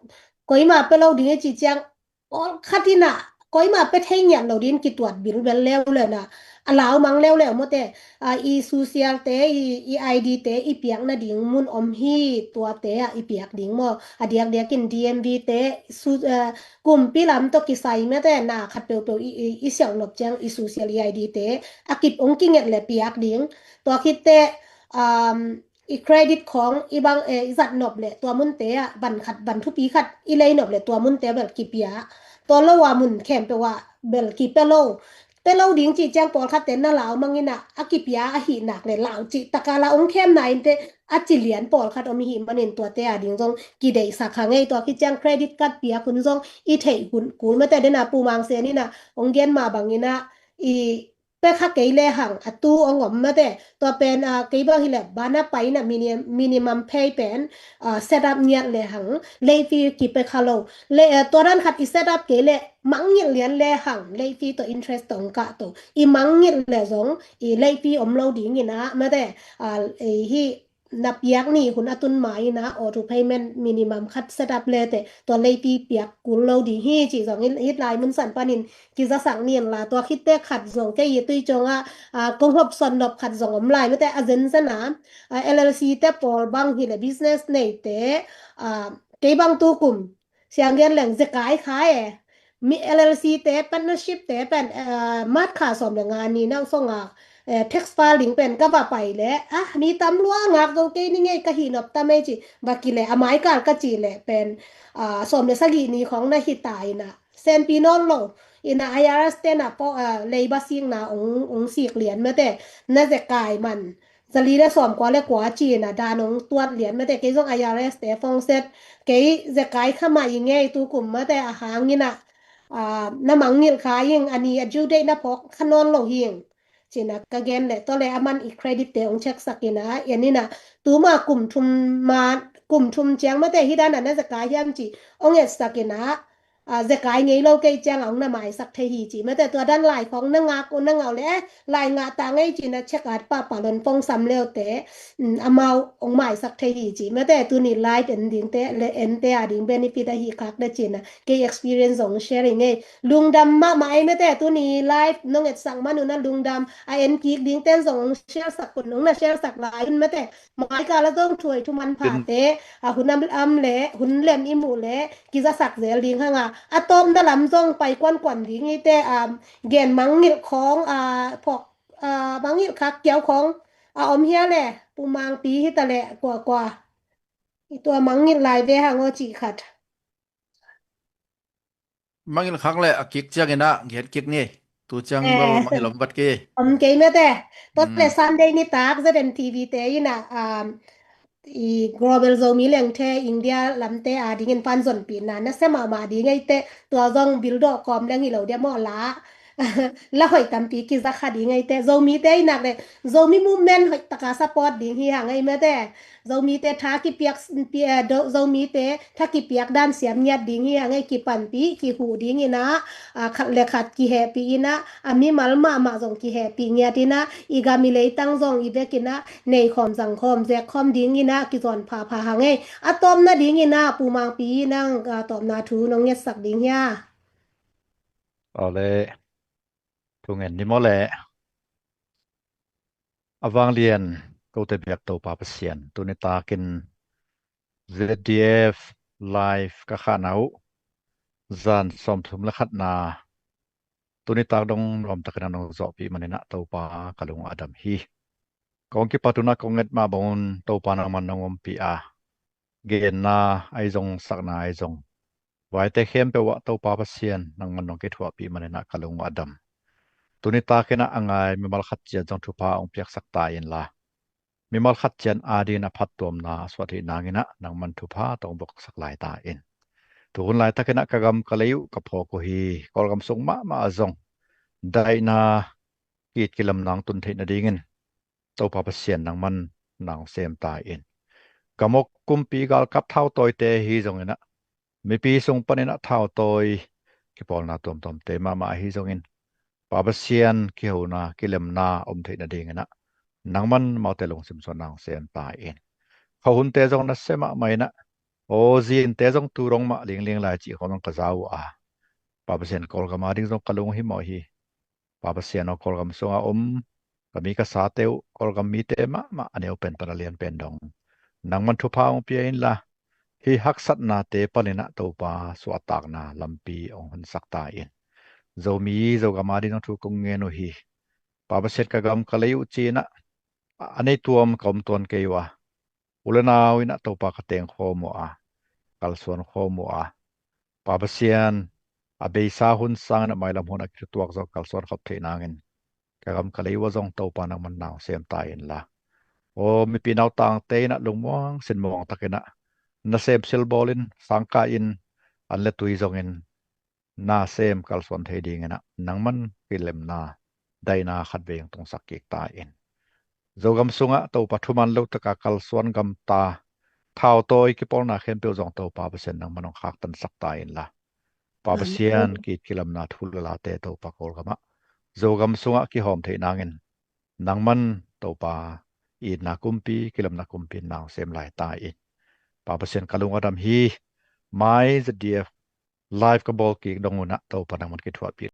koimah pia lo ding ei cih ciang, pawlkhat in ah koimah pia thei ngiat lo dingin kituat bilbel leuleu in ah, a laumang leuleu mate, ah, i social te, i, i I D te i piak nading mun om hi, tuate ah i piak ding maw. A diakdiakin D M V te, su-, ah, kumpi lam tawh kisai mate, na khat peuhpeuh i, i, i siauh nop ciang i social I D te a kip hong kinget leh piak ding. Tua khit teh, um, i credit khong i bang, eh, i zat nop leh tua munte ah, ban khat, ban thupi khat i lei nop leh tua munte ah bel kipia. Tua lo ah mun khempeuh ah bel kipia lo. Pia lo ding cih ciang pawlkhatte na laumang in ah, a kipia ahih nak leh lau cih tak a la hong khemna in teh, a ci lian pawlkhat om i hih manin tuate a ding zong kideihsak hang ei. Tua khit ciang credit card piak hun zong i theih hun kul mate, den a Pu Mang Sen in ah hong gen mah bangin ah, i pia kha kei lehang a tu hong om mate. Tua pen, ah, kei bang hi leh bana pai in ah mini-, minimum pay pen, ah, set up ngiat lehang late fee kipia kha lo. Le, eh, tua dan khat i set up kei leh mangngilh lian lehang late fee tawh interest tawh hong kah to. I mangngilh leh zong i late fee om lo ding in ah mate, ah, ei hih na piak ni hun a tun ma in ah auto payment minimum khat set up le teh tua late fee piak kul lo ding hi cih zong hih, hih lai mun san panin kizasak ni in la. Tua khit teh khat zong kei i tui ciang ah, ah, kong hopsawn nop khat zong om lai mate, a zenzen a, ah, L L C te pawl bang hi leh business neite, ah, kei bang tu kum siang gen leng zekai kha e. Mi L L C te, partnership te pen, eh, March kha sawm le nga ni na sawng a, eh, tax filing pen ka va pai leh, ah, mi tam lua, ngak zo kei ning ei, ka hih nop ta mei ci, va kileh, a mai kal ka cih leh pen, ah, sawm le sagih ni khong na hi ta in ah, senpi nawn lo in ah, I R S te in ah pawh, ah, leiba sikna hong, hong sik lian mate, na zekai man za li le sawm kua le kua ci in ah dan hong tuat lian mate. Kei zong I R S te phone set, kei zekai kha mah ing ei tu kum mate, ahang in ah, ah, na mangngilh kha ing, a ni a due date na phawk kha nawn lo hi ing ci in ah ka gen leh, tua leh aman i credit te hong check sak in ah, en in ah, tuma kum thum ma, kum thum ciang mate hih dan ah na zekai hiam ci hong etsak in ah, ah, zekai ngei lo kei ciang ah hong na maisak thei hi ci mate. Tua dan lai khong na ngak uh na ngah uh leh, eh, lai ngah ta ngei ci in ah check at pahpah lon phone sam leute, mm, amau hong maisak thei hi ci mate. Tuni live en dingte, le ente a ding benefit ahi khak le ci in ah kei experience zong sharing ei. Lungdam mahmah ei mate, tuni live nong etsak man un ah lungdam. A en kik dingte in zong hong share sak un, hong na share sak lai un mate. Mai kal ah zong thuai thuman phate, a hun am, am leh, hun lem i muh leh kizasak zel ding hang a, A tawpna lam zong pai kuankuan ding hi teh, um, gen mangngilh khawng, a, phawk, a, mangngilh khak kiau khawng a om hia le, Pu Mangpi hi ta le, kua kua. I tua mangngilh lai ve hang aw cih khat. Mangngilh khak le a kik ciangin ah gen kik ni. Tu ciang bel mangngilh om vat ki. Om kei mete. Tua le Sunday nitak Z N T V te in ah, um, i Global Zomi Lengthe India lamte a dingin pan zonpihna nasia mahmah ding ei teh, tua zong bil dawh kawm leng hi lo dia maw la. La hoih tampi kiza kha ding ei teh, Zomite i nak le Zomi movement hoih taka support ding hi hang ei mete. Zomite tha kipiak, pi-, eh, do-, Zomite tha kipiak dan siam ngiat ding hi hang ei, kipanpih kihuh ding in ah, a, khat le khat kihehpih in ah, a mimal mahmah zong kihehpih ngiat in ah, i gam i leitang zong i vek in ah, nei khawm zang khawm zek khawm ding in ah, kizawn phapha hang ei. A tawpna ding in ah, Pu Mangpi nang, a, tawpna thu nong ngetsak ding hia? Aw le, thu ngen ni maw le. A vanglian kote biak Topa Pasian, tuni takin Z D F live ka khahna uh zan sawmthum le khatna, tuni tak dong nuamtakin a nong zawhpih manin ah Topa ka lung a dam hi. Kong kipat un ah kong nget mah bangun Topa nangman nong ompih a, genna ahi zong, sakna ahi zong, vaite khempeuh ah Topa Pasian nangman nong kithuahpih manin ah ka lung a dam. Tuni takin ah a ngai mimal khat ciat zong thupha hong piaksak ta inla, mimal khat ciat adingin a phattuamna a suah theih nangin ah nangman thupha tawh hong voksak lai ta in. Tu hun laitakin ah ka gam ka lei uh ka phawk uh hi. Kawlgam sung mahmah ah zong daihna ki-it kilamna hong tun theih nadingin Topa Pasian nangman na hong sem ta in. Gam awk kumpi galkap thautawite hi zongin ah, mipi sung panin ah thautawi kipawlna tuamtuamte mahmah ahi zongin, Pa Pasian kihona kilemna om theih nadingin ah nangman amaute lungsim suan na hong sem ta in. Khuahunte zong nasia mahmah in ah, aw zinte zong tu dong mah lingling lai cih khawng zong ka za uh a, Pa Pasian Kawlgam ading zong ka lung hi mawh hi. Pa Pasian aw, Kawlgam sungah om ka mi ka sate uh, Kawlgam mite mahmah, a neu pen pan a lian pen dong nangman thupha hong pia inla, hih haksatnate panin ah Topa suahtakna lampi hong honsak ta in. Zomi Zogam ading zong thu kong ngen uh hi. Pa Pasian ka gam ka lei uh ci-in ah a nei tuam ka om tuan kei uh a, u le nau in ah Topa ka teng khawm uh a, kalsuan khawm uh a, Pa Pasian a beisa hun sangin ah mailam hun a kithutuak zong kalsuan khop theih nangin ka gam ka lei uh ah zong Topa nangman na hong sem ta inla, aw mipi nautangte in ah lungmuang sinmuang takin ah nasem silbawlin, sangkah in, an le tui zongin nasem kalsuan thei dingin ah nangman kilemna daihna khatvei hong tungsak kik ta in. Zogam sungah Topa thuman lo taka kalsuan gamta, thautawi kipawlna khempeuh zong Topa Pasian nangman hong khaktansak ta inla, Pa Pasian ki-it kilamna thu le late Topa Kawlgamah, Zogam sungah kihawm theih nangin nangman Topa itna kumpi, kilamna kumpi in na hong sem lai ta in. Pa Pasian ka lung a dam hi. My Z D F live ka bawl kik dong un ah Topa nangman kithuahpih